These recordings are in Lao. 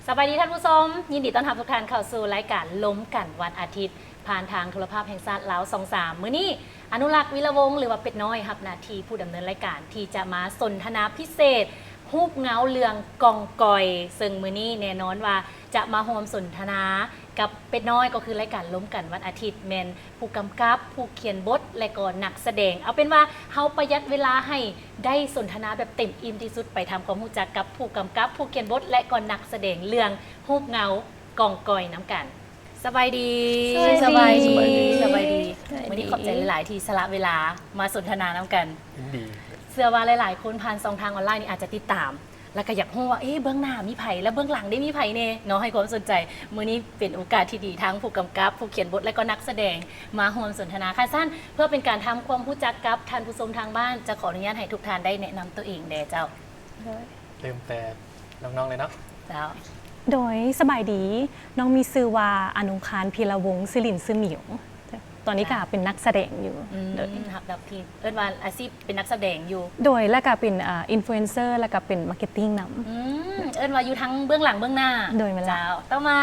ສະບາຍດີທ່ານຜູ້ຊົມ, ຍິນດີຕ້ອນຮັບທຸກທ່ານເຂົ້າສູ່ລາຍການລົມກັນວັນອາທິດ ຜ່ານທາງໂທລະພາບແຫ່ງຊາດລາວຊ່ອງສາມ. ມື້ນີ້ອະນຸລັກ ວິລະວົງ ຫຼືວ່າເປັດນ້ອຍ ຮັບໜ້າທີ່ຜູ້ດຳເນີນລາຍການ ທີ່ຈະມາສົນທະນາພິເສດຮູບເງົາເລື່ອງກອງກອຍ, ເຊິ່ງມື້ນີ້ແນ່ນອນວ່າຈະມາຮ່ວມສົນທະນາກັບເປັດນ້ອຍ ກໍຄືລາຍການລົມກັນວັນອາທິດ ແມ່ນ ຜູ້ກຳກັບ, ຜູ້ຂຽນບົດ ແລະ ກໍນັກສະແດງ. ເອົາເປັນວ່າເຮົາປະຢັດເວລາໃຫ້ໄດ້ສົນທະນາແບບເຕັມອີ່ມທີ່ສຸດ, ໄປທຳຄວາມຮູ້ຈັກກັບຜູ້ກຳກັບ, ຜູ້ຂຽນບົດ ແລະ ກໍນັກສະແດງເລື່ອງຮູບເງົາກອງກອຍນຳກັນ. ສະບາຍດີ. ສະບາຍດີ. ສະບາຍດີ. ສະບາຍດີ. ມື້ນີ້ຂອບໃຈຫຼາຍໆທີ່ສະຫຼະເວລາມາສົນທະນານຳກັນ. ຍິນດີ. ເຊື່ອວ່າຫຼາຍໆຄົນຜ່ານຊ່ອງທາງອອນລາຍນີ້ອາດຈະຕິດຕາມ ແລ້ວກໍຢາກຮູ້ວ່າ ເອ ເບື້ອງໜ້າມີໃຜ ແລະ ເບື້ອງຫຼັງເດ້ມີໃຜແດ່ເນາະ ໃຫ້ຄວາມສົນໃຈ. ມື້ນີ້ເປັນໂອກາດທີ່ດີ ທັງຜູ້ກຳກັບ, ຜູ້ຂຽນບົດ ແລະ ກໍນັກສະແດງມາຮ່ວມສົນທະນາ. ຄັນຊັ້ນ ເພື່ອເປັນການທຳຄວາມຮູ້ຈັກກັບທ່ານຜູ້ຊົມທາງບ້ານ, ຈະຂໍອະນຸຍາດໃຫ້ທຸກທ່ານໄດ້ແນະນຳຕົວເອງແດ່ເຈົ້າ. ເລີ່ມແຕ່ນ້ອງໆເລີຍເນາະ. ເຈົ້າ. ໂດຍ ສະບາຍດີ, ນ້ອງມີຊື່ວ່າ ອະນຸງຄານ ພີລະວົງ ຊື່ຫຼິ້ນຊື່ໝິວ. ຕອນນີ້ກໍເປັນນັກສະແດງຢູ່. ອືມ ໂດຍ ຮັບໜ້າທີ່ ເອີ້ນວ່າອາຊີບເປັນນັກສະແດງຢູ່. ໂດຍ ແລ້ວກໍເປັນ ເອີ ອິນຟລູເອນເຊີ ແລ້ວກໍເປັນມາເກັດຕິ້ງນຳ. ອືມ ເອີ້ນວ່າຢູ່ທັງເບື້ອງຫຼັງເບື້ອງໜ້າ. ໂດຍ ແມ່ນລະ. ເຈົ້າ. ຕໍ່ມາ.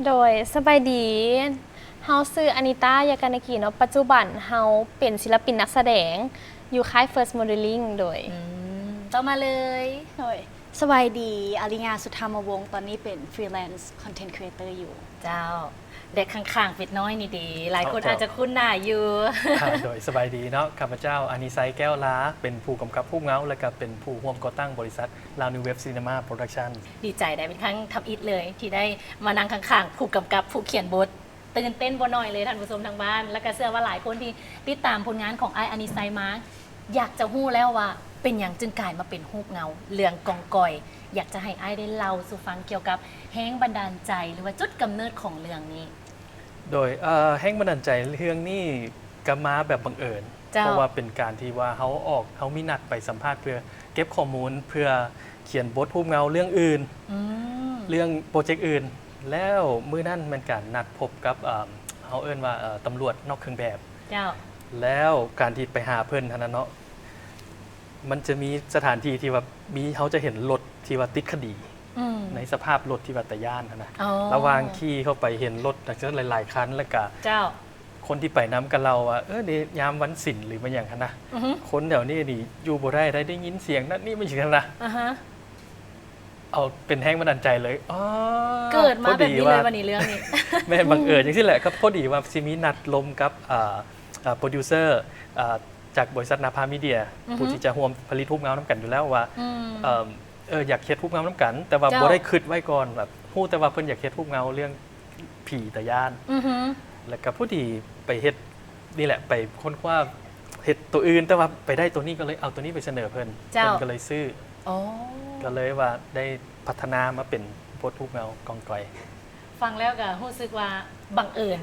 ໂດຍ ສະບາຍດີ, ເຮົາຊື່ອານິຕາ ຢາການາກີເນາະ, ປັດຈຸບັນເຮົາເປັນສິລະປິນນັກສະແດງຢູ່ຄ້າຍ First Modeling. ໂດຍ. ອືມ ຕໍ່ມາເລີຍ. ໂດຍ ສະບາຍດີ, ອາລິຍາ ສຸທາມະວົງ, ຕອນນີ້ເປັນ Freelance Content Creator ຢູ່. ເຈົ້າ. ແລະ ຂ້າງໆເປັດນ້ອຍນີ້ເດ ຫຼາຍຄົນອາດຈະຄຸ້ນໜ້າຢູ່. ໂດຍ ສະບາຍດີເນາະ, ຂ້າພະເຈົ້າ ອານິໄຊ ແກ້ວລາ, ເປັນຜູ້ກຳກັບຮູບເງົາ ແລະ ກະເປັນຜູ້ຮ່ວມກໍ່ຕັ້ງບໍລິສັດ Lao New Wave Cinema Production. ດີໃຈໄດ໋ ເປັນຄັ້ງທຳອິດເລີຍ ທີ່ໄດ້ມານັ່ງຂ້າງໆຜູ້ກຳກັບ ຜູ້ຂຽນບົດ. ຕື່ນເຕັ້ນບໍ່ໜ້ອຍເລີຍທ່ານຜູ້ຊົມທາງບ້ານ, ແລ້ວກະເຊື່ອວ່າຫຼາຍຄົນທີ່ຕິດຕາມຜົນງານຂອງອ້າຍອານິໄຊມາ ຢາກຈະຮູ້ແລ້ວວ່າເປັນຫຍັງຈຶ່ງກາຍມາເປັນຮູບເງົາເລື່ອງກອງກອຍ. ຢາກຈະໃຫ້ອ້າຍໄດ້ເລົ່າສູ່ຟັງກ່ຽວກັບແຮງບັນດານໃຈ ຫຼືວ່າຈຸດກຳເນີດຂອງເລື່ອງນີ້. ໂດຍ ເອີ ແຮງບັນດານໃຈເລື່ອງນີ້ກໍມາແບບບັງເອີນ. ເຈົ້າ. ເພາະວ່າເປັນການທີ່ວ່າເຮົາອອກ ເຮົາມີນັດໄປສຳພາດເພື່ອເກັບຂໍ້ມູນ ເພື່ອຂຽນບົດຮູບເງົາເລື່ອງອື່ນ. ອືມ. ເລື່ອງໂປຣເຈັກອື່ນ. ແລ້ວມື້ນັ້ນແມ່ນການນັດພົບກັບ ເອີ ເຮົາເອີ້ນວ່າ ເອີ ຕຳຫຼວດນອກເຄື່ອງແບບ. ເຈົ້າ. ແລ້ວການທີ່ໄປຫາເພິ່ນຫັ້ນນະເນາະ ມັນຈະມີສະຖານທີ່ທີ່ວ່າມີ ເຮົາຈະເຫັນລົດທີ່ວ່າຕິດຄະດີ ອືມ ໃນສະພາບລົດທີ່ວ່າຕາຢ້ານຫັ້ນນະ. ອໍ. ລະຫວ່າງຂີ່ເຂົ້າໄປເຫັນລົດຈັ່ງຊັ້ນຫຼາຍໆຄັນ ແລ້ວກະ ເຈົ້າ ຄົນທີ່ໄປນຳກໍເລົ່າວ່າ ເອີ ໃນຍາມວັນສິນ ຫຼື ແມ່ນຫຍັງຫັ້ນນະ ອືຮຶ ຄົນແຖວນີ້ນີ້ຢູ່ບໍ່ໄດ້ ໄດ້ ໄດ້ຍິນສຽງນັ້ນນີ້ ແມ່ນຫຍັງຫັ້ນນະ. ອາຮະ. ເອົາເປັນແຮງບັນດານໃຈເລີຍ. ອໍ ເກີດມາແບບນີ້ເລີຍ ບັດນີ້ເລື່ອງນີ້ ແມ່ນບັງເອີນຈັ່ງຊີ້ແຫຼະ. ກໍພໍດີວ່າຊິມີນັດລົມກັບ ເອີ ເອີ ໂປຣດິວເຊີ ເອີ ຈາກບໍລິສັດນາພາມີເດຍ ອືຮຶ ຜູ້ທີ່ຈະຮ່ວມຜະລິດຮູບເງົານຳກັນຢູ່ແລ້ວວ່າ ອືມ ເອີ ເອີ ຢາກເຮັດຮູບເງົານຳກັນ ແຕ່ວ່າ ເຈົ້າ ບໍ່ໄດ້ຄິດໄວ້ກ່ອນ ແບບຮູ້ແຕ່ວ່າເພິ່ນຢາກເຮັດຮູບເງົາເລື່ອງ ຜີຕາຢ້ານ ອືຮຶ ແລ້ວກໍພໍດີໄປເຮັດນີ້ແຫຼະ ໄປຄົ້ນຄວ້າເຮັດໂຕອື່ນ ແຕ່ວ່າໄປໄດ້ໂຕນີ້ ກໍເລີຍເອົາໂຕນີ້ໄປສະເໜີເພິ່ນ ເຈົ້າ ເພິ່ນກໍເລີຍຊື້. ອໍ ກໍເລີຍວ່າໄດ້ພັດທະນາມາເປັນບົດຮູບເງົາກອງກອຍ. ຟັງແລ້ວກໍຮູ້ສຶກວ່າບັງເອີນ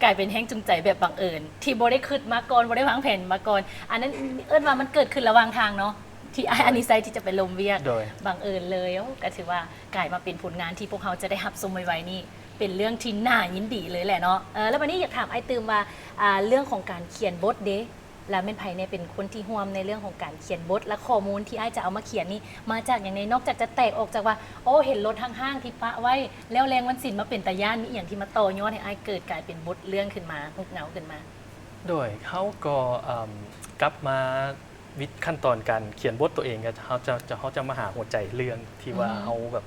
ກາຍເປັນແຮງຈູງໃຈແບບບັງເອີນ ທີ່ບໍ່ໄດ້ຄິດມາກ່ອນ ບໍ່ໄດ້ວາງແຜນມາກ່ອນ. ອັນນັ້ນເອີ້ນວ່າມັນເກີດຂຶ້ນລະຫວ່າງທາງເນາະ ທີ່ອ້າຍ ໂດຍ ອານິໄຊທີ່ຈະໄປລົມວຽກ ໂດຍ ບັງເອີນເລີຍ. ໂອ້ ກໍຖືວ່າກາຍມາເປັນຜົນງານທີ່ພວກເຮົາຈະໄດ້ຮັບຊົມໄວໆນີ້ ເປັນເລື່ອງທີ່ໜ້າຍິນດີເລີຍແຫຼະເນາະ. ເອີ ແລ້ວບັດນີ້ຢາກຖາມອ້າຍຕື່ມວ່າ ອ່າ ເລື່ອງຂອງການຂຽນບົດເດ ລະແມ່ນໃຜແດ່ເປັນຄົນທີ່ຮ່ວມໃນເລື່ອງຂອງການຂຽນບົດ ແລະ ຂໍ້ມູນທີ່ອ້າຍຈະເອົາມາຂຽນນີ້ມາຈາກຫຍັງແດ່? ນອກຈາກຈະແຕກອອກຈາກວ່າ ໂອ້ ເຫັນລົດຫ້າງໆທີ່ປະໄວ້ ແລ້ວແລງວັນສິນມາເປັນຕາຢ້ານ ມີອີ່ຫຍັງທີ່ມາຕໍ່ຍອດໃຫ້ອ້າຍເກີດກາຍເປັນບົດເລື່ອງຂຶ້ນມາ ຮູບເງົາຂຶ້ນມາ? ໂດຍ ເຮົາກໍ ເອີ່ມ ກັບມາ ວິດຂັ້ນຕອນການຂຽນບົດຕົວເອງ ກໍເຮົາຈະ ຈະ ເຮົາຈະມາຫາຫົວໃຈເລື່ອງທີ່ວ່າ ອືຮຶ ເຮົາແບບ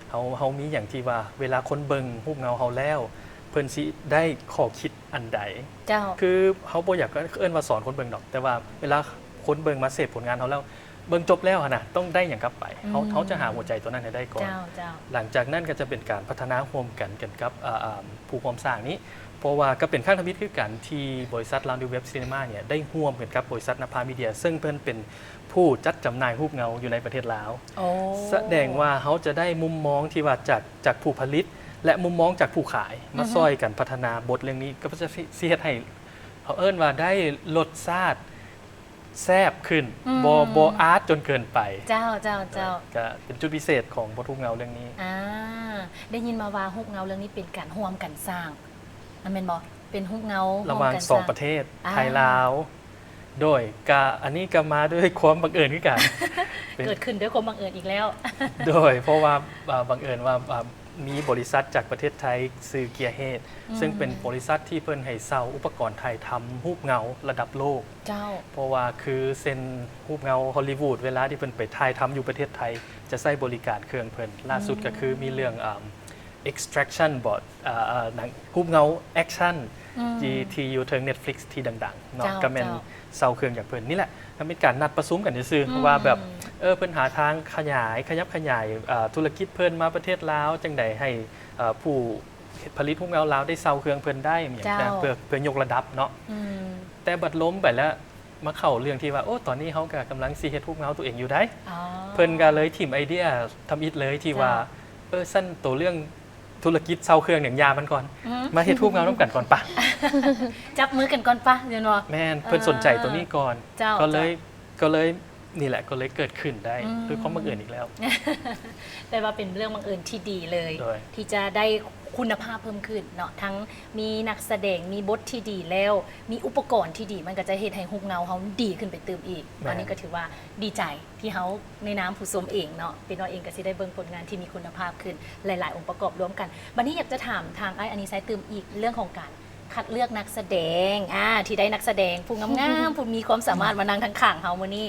ເຮົາ ເຮົາມີຫຍັງທີ່ວ່າ ເວລາຄົນເບິ່ງຮູບເງົາເຮົາແລ້ວ ເພິ່ນຊິໄດ້ຂໍ້ຄິດອັນໃດ? ເຈົ້າ. ຄືເຮົາບໍ່ຢາກເອີ້ນວ່າສອນຄົນເບິ່ງດອກ ແຕ່ວ່າເວລາຄົນເບິ່ງມາເສບຜົນງານເຮົາແລ້ວ ເບິ່ງຈົບແລ້ວຫັ້ນນະ ຕ້ອງໄດ້ຫຍັງກັບໄປ? ເຮົາ ອືມ ເຮົາຈະຫາຫົວໃຈຕົວນັ້ນໃຫ້ໄດ້ກ່ອນ. ເຈົ້າ ເຈົ້າ. ຫຼັງຈາກນັ້ນກໍຈະເປັນການພັດທະນາຮ່ວມກັນ ກັນກັບ ອາ ອາ ຜູ້ຮ່ວມສ້າງນີ້ ເພາະວ່າກໍເປັນຄັ້ງທຳອິດຄືກັນທີ່ບໍລິສັດ Lao New Wave Cinema ເນ່ຍ ໄດ້ຮ່ວມກັນກັບບໍລິສັດນະພາມີເດຍ ເຊິ່ງເພິ່ນເປັນຜູ້ຈັດຈຳໜ່າຍຮູບເງົາຢູ່ໃນປະເທດລາວ. ໂອ້ ສະແດງວ່າເຮົາຈະໄດ້ມຸມມອງທີ່ວ່າຈາກ ຈາກຜູ້ຜະລິດ ແລະ ມຸມມອງຈາກຜູ້ຂາຍ ມາ ອືຮຶ ຊ່ອຍກັນພັດທະນາບົດເລື່ອງນີ້ ກໍຈະ ຊິ ຊິເຮັດໃຫ້ ເຂົາເອີ້ນວ່າໄດ້ລົດຊາດ ແຊບຂຶ້ນ ອືມ ບໍ່ ບໍ່ອາດຈົນເກີນໄປ. ເຈົ້າ ເຈົ້າ ເຈົ້າ. ກໍເປັນຈຸດພິເສດຂອງບົດຮູບເງົາເລື່ອງນີ້. ອາ ໄດ້ຍິນມາວ່າຮູບເງົາເລື່ອງນີ້ເປັນການຮ່ວມກັນສ້າງ ແມ່ນບໍ່? ເປັນຮູບເງົາຮ່ວມກັນສ້າງ ລະຫວ່າງສອງປະເທດ ອາ ໄທລາວ. ໂດຍ ກະ ອັນນີ້ກະມາດ້ວຍຄວາມບັງເອີນຄືກັນ ເປັນ ເກີດຂຶ້ນດ້ວຍຄວາມບັງເອີນອີກແລ້ວ ໂດຍ ເພາະວ່າ ອ່າ ບັງເອີນວ່າ ອ່າ ມີບໍລິສັດຈາກປະເທດໄທຊື່ Gearhead ອືມ ເຊິ່ງເປັນບໍລິສັດທີ່ເພິ່ນໃຫ້ເຊົ່າອຸປະກອນຖ່າຍທຳຮູບເງົາລະດັບໂລກ ເຈົ້າ ເພາະວ່າຄືເຊັ່ນຮູບເງົາ Hollywood ເວລາທີ່ເພິ່ນໄປຖ່າຍທຳຢູ່ປະເທດໄທ ຈະໃຊ້ບໍລິການເຄື່ອງເພິ່ນ ລ່າສຸດ ອືມ ກະຄືມີເລື່ອງ ອ່າ Extraction ບໍ ເອີ ເອີ ໜັງຮູບເງົາ action ອືມ ທີ່ ທີ່ຢູ່ເທິງ Netflix ທີ່ດັງໆເນາະ ເຈົ້າ ກະແມ່ນ ເຈົ້າ ເຊົ່າເຄື່ອງຈາກເພິ່ນນີ້ແຫຼະ ກະເປັນການນັດປະຊຸມກັນຊື່ໆ ອືມ ວ່າແບບ ເອີ ເພິ່ນຫາທາງຂະຫຍາຍ ຂະຫຍັບຂະຫຍາຍ ເອີ ທຸລະກິດເພິ່ນມາປະເທດລາວ ຈັ່ງໃດໃຫ້ ເອີ ຜູ້ຜະລິດຮູບເງົາລາວໄດ້ເຊົ່າເຄື່ອງເພິ່ນໄດ້ ແມ່ນຫຍັງ ເຈົ້າ ເພື່ອ ເພື່ອຍົກລະດັບເນາະ ອືມ ແຕ່ບັດລົມໄປແລ້ວ ມາເຂົ້າເລື່ອງທີ່ວ່າ ໂອ້ ຕອນນີ້ເຮົາກະກຳລັງຊິເຮັດຮູບເງົາໂຕເອງຢູ່ໃດ໋ ອໍ ເພິ່ນກະເລີຍຖິ້ມໄອເດຍທຳອິດເລີຍທີ່ວ່າ ເຈົ້າ ເອີ ຊັ້ນໂຕເລື່ອງທຸລະກິດເຊົ່າເຄື່ອງຫຍັງຢ່າມັນກ່ອນ ອືມ ມາເຮັດຮູບເງົານຳກັນກ່ອນປະ ຈັບມືກັນກ່ອນປະ ແມ່ນບໍ່? ແມ່ນ ເພິ່ນສົນໃຈໂຕນີ້ກ່ອນ ເຈົ້າ ກໍເລີຍ ເຈົ້າ ກໍເລີຍ ນີ້ແຫຼະ ກໍເລີຍເກີດຂຶ້ນໄດ້ ອືມ ດ້ວຍຄວາມບັງເອີນອີກແລ້ວ ແຕ່ວ່າເປັນເລື່ອງບັງເອີນທີ່ດີເລີຍ ໂດຍ ທີ່ຈະໄດ້ຄຸນນະພາບເພີ່ມຂຶ້ນເນາະ ທັງມີນັກສະແດງ ມີບົດທີ່ດີແລ້ວ ມີອຸປະກອນທີ່ດີ ມັນກໍຈະເຮັດໃຫ້ຮູບເງົາເຮົາດີຂຶ້ນໄປຕື່ມອີກ ແມ່ນ ອັນນີ້ກໍຖືວ່າດີໃຈ ທີ່ເຮົາໃນນາມຜູ້ຊົມເອງເນາະ ເປັນນ້ອຍເອງກໍຊິໄດ້ເບິ່ງຜົນງານທີ່ມີຄຸນນະພາບຂຶ້ນ ຫຼາຍໆອົງປະກອບລວມກັນ. ບັດນີ້ຢາກຈະຖາມທາງອ້າຍອານິໄຊຕື່ມອີກເລື່ອງຂອງການຄັດເລືອກນັກສະແດງ ອ່າ ທີ່ໄດ້ນັກສະແດງຜູ້ງາມໆ ຜູ້ມີຄວາມສາມາດມານັ່ງທາງຂ້າງເຮົາມື້ນີ້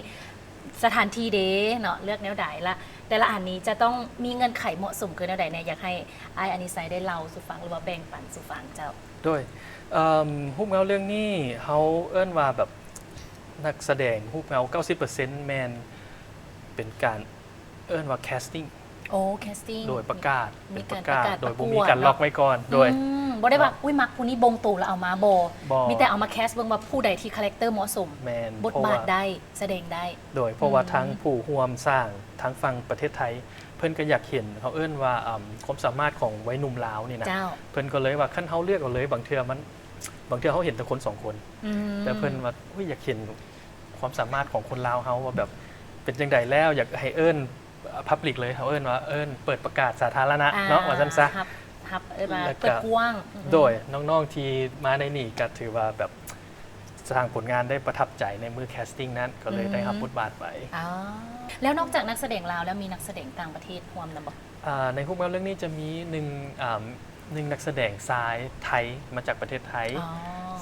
ສະຖານທີ່ເດເນາະ ເລືອກແນວໃດ ລະແຕ່ລະອັນນີ້ຈະຕ້ອງມີເງື່ອນໄຂເໝາະສົມຄືແນວໃດແດ່? ຢາກໃຫ້ອ້າຍອານິໄຊໄດ້ເລົ່າສູ່ຟັງ ຫຼືວ່າແບ່ງປັນສູ່ຟັງເຈົ້າ. ໂດຍ ເອີ ຮູບເງົາເລື່ອງນີ້ເຮົາເອີ້ນວ່າແບບ ນັກສະແດງຮູບເງົາເກົ້າສິບເປີເຊັນແມ່ນເປັນການເອີ້ນວ່າ casting ໂອ້ casting ໂດຍປະກາດ ມີ ເປັນປະກາດ ມີການປະກາດ ໂດຍບໍ່ມີການລັອກໄວ້ກ່ອນ ໂດຍ ອືມ ບໍ່ໄດ້ວ່າ ອຸ້ຍ ມັກຜູ້ນີ້ບົງໂຕແລ້ວເອົາມາ ບໍ່ ບໍ່ ມີແຕ່ເອົາມາ cast ເບິ່ງວ່າຜູ້ໃດທີ່ຄາແຣັກເຕີເໝາະສົມ ແມ່ນ ບົດບາດໄດ້ ສະແດງໄດ້ ໂດຍ ເພາະວ່າ ອືມ ທາງຜູ້ຮ່ວມສ້າງທາງຝັ່ງປະເທດໄທ ເພິ່ນກໍຢາກເຫັນ ເຂົາເອີ້ນວ່າ ອ່າ ຄວາມສາມາດຂອງໄວໜຸ່ມລາວນີ້ນະ ເຈົ້າ ເພິ່ນກໍເລີຍວ່າ ຄັນເຮົາເລືອກເອົາເລີຍ ບາງເທື່ອມັນ ບາງເທື່ອເຮົາເຫັນແຕ່ຄົນສອງຄົນ ອືມ ແຕ່ເພິ່ນວ່າ ໂອ້ຍ ຢາກເຫັນຄວາມສາມາດຂອງຄົນລາວເຮົາວ່າແບບເປັນຈັ່ງໃດ ແລ້ວຢາກໃຫ້ເອີ້ນ public ເລີຍ ເຮົາເອີ້ນວ່າເອີ້ນເປີດປະກາດສາທາລະນະເນາະ ອ່າ ວ່າຊັ້ນຊະ ຮັບ ຮັບ ເອີ້ນວ່າເປີດກວ້າງ ອືມ ໂດຍ ນ້ອງໆທີ່ມາໃນນີ້ກໍຖືວ່າແບບ ສ້າງຜົນງານໄດ້ປະທັບໃຈໃນມື້ casting ນັ້ນ ກໍເລີຍໄດ້ຮັບ ອືມ ບົດບາດໄປ ອໍ ແລ້ວນອກຈາກນັກສະແດງລາວແລ້ວ ມີນັກສະແດງຕ່າງປະເທດຮ່ວມນຳບໍ່? ອ່າ ໃນຮູບເງົາເລື່ອງນີ້ຈະມີໜຶ່ງ ອ່າ ໜຶ່ງນັກສະແດງຊາຍໄທ ມາຈາກປະເທດໄທ ອໍ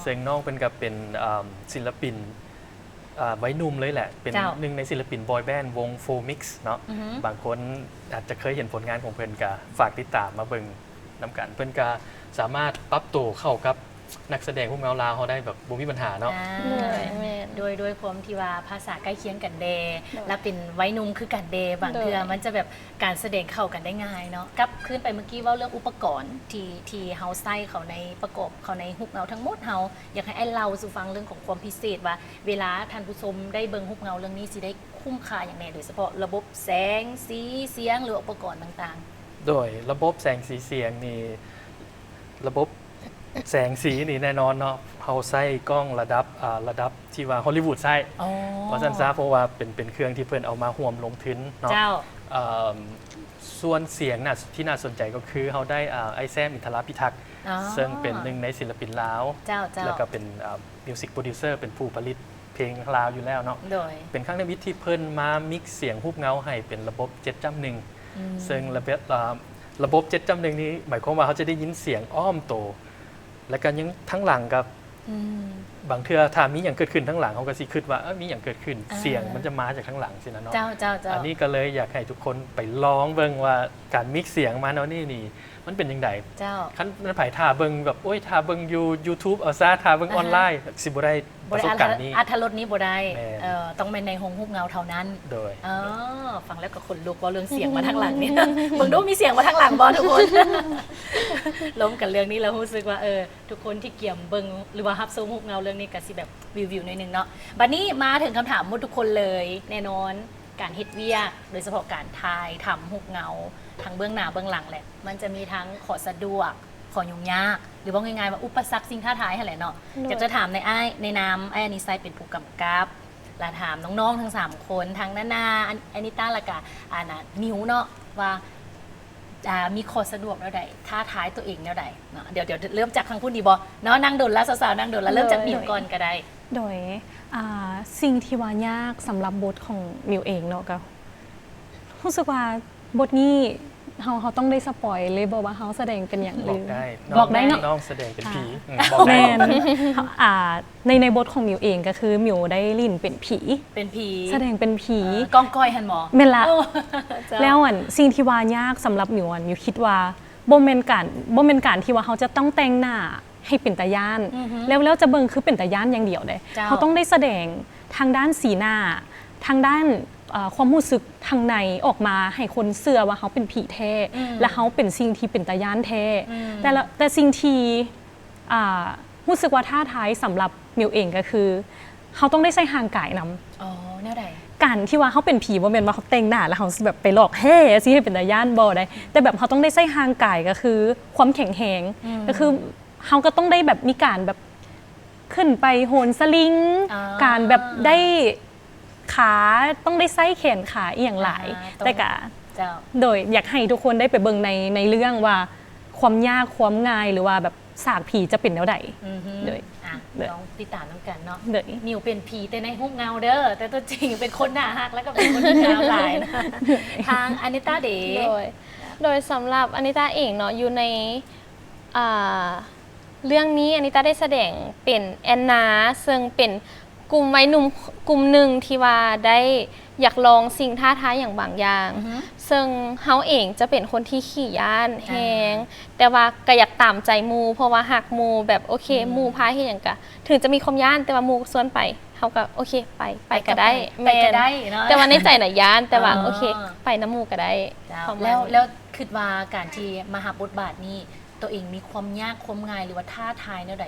ເຊິ່ງນ້ອງເພິ່ນກໍເປັນ ອ່າ ສິນລະປິນ ອ່າ ໄວໜຸ່ມເລີຍແຫຼະ ເປັນ ເຈົ້າ ໜຶ່ງໃນສິນລະປິນ boy band ວົງ Four Mix ເນາະ ອືຮຶ ບາງຄົນອາດຈະເຄີຍເຫັນຜົນງານຂອງເພິ່ນ ກໍຝາກຕິດຕາມມາເບິ່ງນຳກັນ ເພິ່ນກໍສາມາດປັບໂຕເຂົ້າກັບ ນັກສະແດງຮູບເງົາລາວເຮົາໄດ້ແບບບໍ່ມີບັນຫາເນາະ ອ່າ ໂດຍ ແມ່ນ ໂດຍ ດ້ວຍຄວາມທີ່ວ່າພາສາໃກ້ຄຽງກັນແດ່ ໂດຍ ແລະເປັນໄວໜຸ່ມຄືກັນແດ່ ບາງເທື່ອ ໂດຍ ມັນຈະແບບການສະແດງເຂົ້າກັນໄດ້ງ່າຍເນາະ ກັບຄືນໄປເມື່ອກີ້ເວົ້າເລື່ອງອຸປະກອນທີ່ ທີ່ເຮົາໃຊ້ເຂົ້າໃນ ປະກອບເຂົ້າໃນຮູບເງົາທັງໝົດ ເຮົາຢາກໃຫ້ອ້າຍເລົ່າສູ່ຟັງເລື່ອງຂອງຄວາມພິເສດວ່າ ເວລາທ່ານຜູ້ຊົມໄດ້ເບິ່ງຮູບເງົາເລື່ອງນີ້ ຊິໄດ້ຄຸ້ມຄ່າຫຍັງແດ່ ໂດຍສະເພາະລະບົບແສງ ສີ ສຽງ ຫຼືວ່າອຸປະກອນຕ່າງໆ? ໂດຍ ລະບົບແສງ ສີ ສຽງນີ້ ລະບົບແສງສີນີ້ແນ່ນອນເນາະ ເຮົາໃຊ້ກ້ອງລະດັບ ອ່າ ລະດັບທີ່ວ່າ Hollywood ໃຊ້ ອໍ ວ່າຊັ້ນຊະ ເພາະວ່າເປັນ ເປັນເຄື່ອງທີ່ເພິ່ນເອົາມາຮ່ວມລົງທຶນເນາະ ເຈົ້າ ເອີ ສ່ວນສຽງນະ ທີ່ໜ້າສົນໃຈກໍຄືເຮົາໄດ້ ອ່າ ອ້າຍແຊມ ອິນທະລາພິທັກ ອໍ ເຊິ່ງເປັນໜຶ່ງໃນສິນລະປິນລາວ ເຈົ້າໆ ແລ້ວກໍເປັນ ອ່າ music producer ເປັນຜູ້ຜະລິດ ເພງລາວຢູ່ແລ້ວເນາະ ໂດຍ ເປັນຄັ້ງທຳອິດທີ່ເພິ່ນມາ mix ສຽງຮູບເງົາໃຫ້ເປັນລະບົບເຈັດຈ້ຳໜຶ່ງ ອືມ ເຊິ່ງລະເບັບ ລະບົບເຈັດຈ້ຳໜຶ່ງນີ້ ໝາຍຄວາມວ່າເຮົາຈະໄດ້ຍິນສຽງອ້ອມໂຕ ແລ້ວກໍຍັງທາງຫຼັງກໍ ອືມ ບາງເທື່ອຖ້າມີຫຍັງເກີດຂຶ້ນທາງຫຼັງ ເຮົາກໍຊິຄິດວ່າ ເອີ ມີຫຍັງເກີດຂຶ້ນ ອ່າ ສຽງມັນຈະມາຈາກທາງຫຼັງຊີ້ນະເນາະ ເຈົ້າໆໆ ອັນນີ້ກໍເລີຍຢາກໃຫ້ທຸກຄົນໄປລອງເບິ່ງວ່າ ການ mix ສຽງມາແນວນີ້ນີ້ ມັນເປັນຈັ່ງໃດ ເຈົ້າ ຄັນແມ່ນໃຜຖ້າເບິ່ງແບບ ໂອ້ຍ ຖ້າເບິ່ງຢູ່ YouTube ເອົາຊະ ຖ້າເບິ່ງ ອ່າຮະ ອອນລາຍ ຊິບໍ່ໄດ້ປະສົບການນີ້ ອາຮະ ອັດຖະລົດນີ້ບໍ່ໄດ້ ແມ່ນ ເອີ ຕ້ອງແມ່ນໃນໂຮງຮູບເງົາເທົ່ານັ້ນ ໂດຍ ເອີ ຟັງແລ້ວກໍຂົນລຸກ ເວົ້າເລື່ອງສຽງມາທາງຫຼັງນີ້ ເບິ່ງດູມີສຽງມາທາງຫຼັງບໍ່ທຸກຄົນ ລົມກັນເລື່ອງນີ້ແລ້ວຮູ້ສຶກວ່າ ເອີ ທຸກຄົນທີ່ກຽມເບິ່ງ ຫຼືວ່າຮັບຊົມຮູບເງົາເລື່ອງນີ້ ກໍຊິແບບວິວໆໜ້ອຍໜຶ່ງເນາະ ບັດນີ້ມາເຖິງຄຳຖາມໝົດທຸກຄົນເລີຍ ແນ່ນອນ ການເຮັດວຽກ ໂດຍສະເພາະການຖ່າຍທຳຮູບເງົາ ທັງເບື້ອງໜ້າເບື້ອງຫຼັງແຫຼະ ມັນຈະມີທັງຂໍ້ສະດວກ ຂໍ້ຫຍຸ້ງຍາກ ຫຼືເວົ້າງ່າຍໆວ່າອຸປະສັກສິ່ງທ້າທາຍຫັ້ນແຫຼະເນາະ ໂດຍ ຢາກຈະຖາມໃນອ້າຍ ໃນນາມອ້າຍອານິໄຊເປັນຜູ້ກຳກັບ ລະຖາມນ້ອງໆທັງສາມຄົນ ທັງນານາ ອາ ອານິຕາ ລະກະ ອາ ນະ ມິວເນາະ ວ່າ ອ່າ ມີຂໍ້ສະດວກແນວໃດ ທ້າທາຍຕົວເອງແນວໃດເນາະ ດຽວ ດຽວເລີ່ມຈາກທາງພຸ້ນດີບໍ່ເນາະ ນັ່ງດົນລະ ສາວໆນັ່ງດົນລະ ເລີ່ມຈາກ ໂດຍ ມິວກ່ອນກໍໄດ້. ໂດຍ ອ່າ ສິ່ງທີ່ວ່າຍາກສຳລັບບົດຂອງມິວເອງເນາະ ກໍຮູ້ສຶກວ່າບົດນີ້ເຮົາ ເຮົາຕ້ອງໄດ້ສະປອຍເລີຍບໍ່ວ່າເຮົາສະແດງເປັນຫຍັງ ບອກໄດ້ ຫຼື ບອກໄດ້ເນາະ ນ້ອງສະແດງເປັນຜີ ອ່າ ອືມ ບອກໄດ້ ແມ່ນ ເນາະ ອ່າ ໃນ ໃນບົດຂອງມິວເອງກໍຄືມິວໄດ້ຫຼິ້ນເປັນຜີ ເປັນຜີ ສະແດງເປັນຜີ ເອີ ກ້ອງກ້ອຍຫັ້ນບໍ? ແມ່ນລະ ໂອ້ ເຈົ້າ ແລ້ວອັນ ສິ່ງທີ່ວ່າຍາກສຳລັບມິວ ອັນ ມິວຄິດວ່າບໍ່ແມ່ນການ ບໍ່ແມ່ນການທີ່ວ່າເຮົາຈະຕ້ອງແຕ່ງໜ້າ ໃຫ້ເປັນຕາຢ້ານ ອືຮຶ ແລ້ວ ແລ້ວຈະເບິ່ງຄືເປັນຕາຢ້ານຢ່າງດຽວເດ້ ເຈົ້າ ເຮົາຕ້ອງໄດ້ສະແດງທາງດ້ານສີໜ້າ ທາງດ້ານ ເອີ ຄວາມຮູ້ສຶກທາງໃນອອກມາໃຫ້ຄົນເຊື່ອວ່າເຮົາເປັນຜີແທ້ ອືມ ແລະ ເຮົາເປັນສິ່ງທີ່ເປັນຕາຢ້ານແທ້ ອືມ ແຕ່ລະ ແຕ່ສິ່ງທີ່ ອ່າ ຮູ້ສຶກວ່າທ້າທາຍສຳລັບມິວເອງກໍຄື ເຮົາຕ້ອງໄດ້ໃຊ້ຮ່າງກາຍນຳ. ອໍ ແນວໃດ? ການທີ່ວ່າເຮົາເປັນຜີ ບໍ່ແມ່ນວ່າເຮົາແຕ່ງໜ້າແລ້ວເຮົາຊິແບບໄປຫຼອກແຮ່ຊິໃຫ້ເປັນຕາຢ້ານ ບໍ່ໄດ໋ ແຕ່ແບບເຮົາຕ້ອງໄດ້ໃຊ້ຮ່າງກາຍ ກໍຄືຄວາມແຂງແຮງ ອືມ ກໍຄືເຮົາກໍຕ້ອງໄດ້ແບບມີການແບບຂຶ້ນໄປໂຫນສະລິງ ອ່າ ການແບບໄດ້ຂາ ຕ້ອງໄດ້ໃຊ້ແຂນຂາອີ່ຫຍັງຫຼາຍ ອ່າ ແຕ່ກະ ເຈົ້າ ໂດຍ ຢາກໃຫ້ທຸກຄົນໄດ້ໄປເບິ່ງໃນ ໃນເລື່ອງວ່າຄວາມຍາກຄວາມງ່າຍ ຫຼືວ່າແບບ ສາກຜີຈະເປັນແນວໃດ ອືຮຶ ໂດຍ ອ່ະ ໂດຍ ລອງຕິດຕາມນຳກັນເນາະ ໂດຍ ມິວເປັນຜີແຕ່ໃນຮູບເງົາເດີ ແຕ່ຕົວຈິງເປັນຄົນໜ້າຮັກ ແລ້ວກໍເປັນຄົນທີ່ງາມຫຼາຍນະ ທາງອານິຕາເດ? ໂດຍ ໂດຍສຳລັບອານິຕາເອງເນາະ ຢູ່ໃນ ອ່າ ເລື່ອງນີ້ອານິຕາໄດ້ສະແດງເປັນແອນນາ ເຊິ່ງເປັນ ກຸ່ມໄວໜຸ່ມກຸ່ມໜຶ່ງທີ່ວ່າໄດ້ຢາກລອງສິ່ງທ້າທາຍຫຍັງບາງຢ່າງ ອືຮຶ ເຊິ່ງເຮົາເອງຈະເປັນຄົນທີ່ຂີ້ຢ້ານແຮງ ອ່າ ແຕ່ວ່າກໍຢາກຕາມໃຈໝູ່ ເພາະວ່າຮັກໝູ່ ແບບໂອເຄ ອືມ ໝູ່ພາເຮັດຫຍັງກະ ເຖິງຈະມີຄວາມຢ້ານ ແຕ່ວ່າໝູ່ຊວນໄປ ເຮົາກໍໂອເຄ ໄປ ໄປກໍໄດ້ ໄປກໍໄປ ແມ່ນ ໄປກໍໄດ້ເນາະ ແຕ່ວ່າໃນໃຈນະຢ້ານ ແຕ່ວ່າ ອໍ ໂອເຄ ໄປນຳໝູ່ກໍໄດ້ ເຈົ້າ ປະມານ ແລ້ວ ແລ້ວຄິດວ່າການທີ່ມາຮັບບົດບາດນີ້ ຕົວເອງມີຄວາມຍາກຄວາມງ່າຍ ຫຼືວ່າທ້າທາຍແນວໃດ?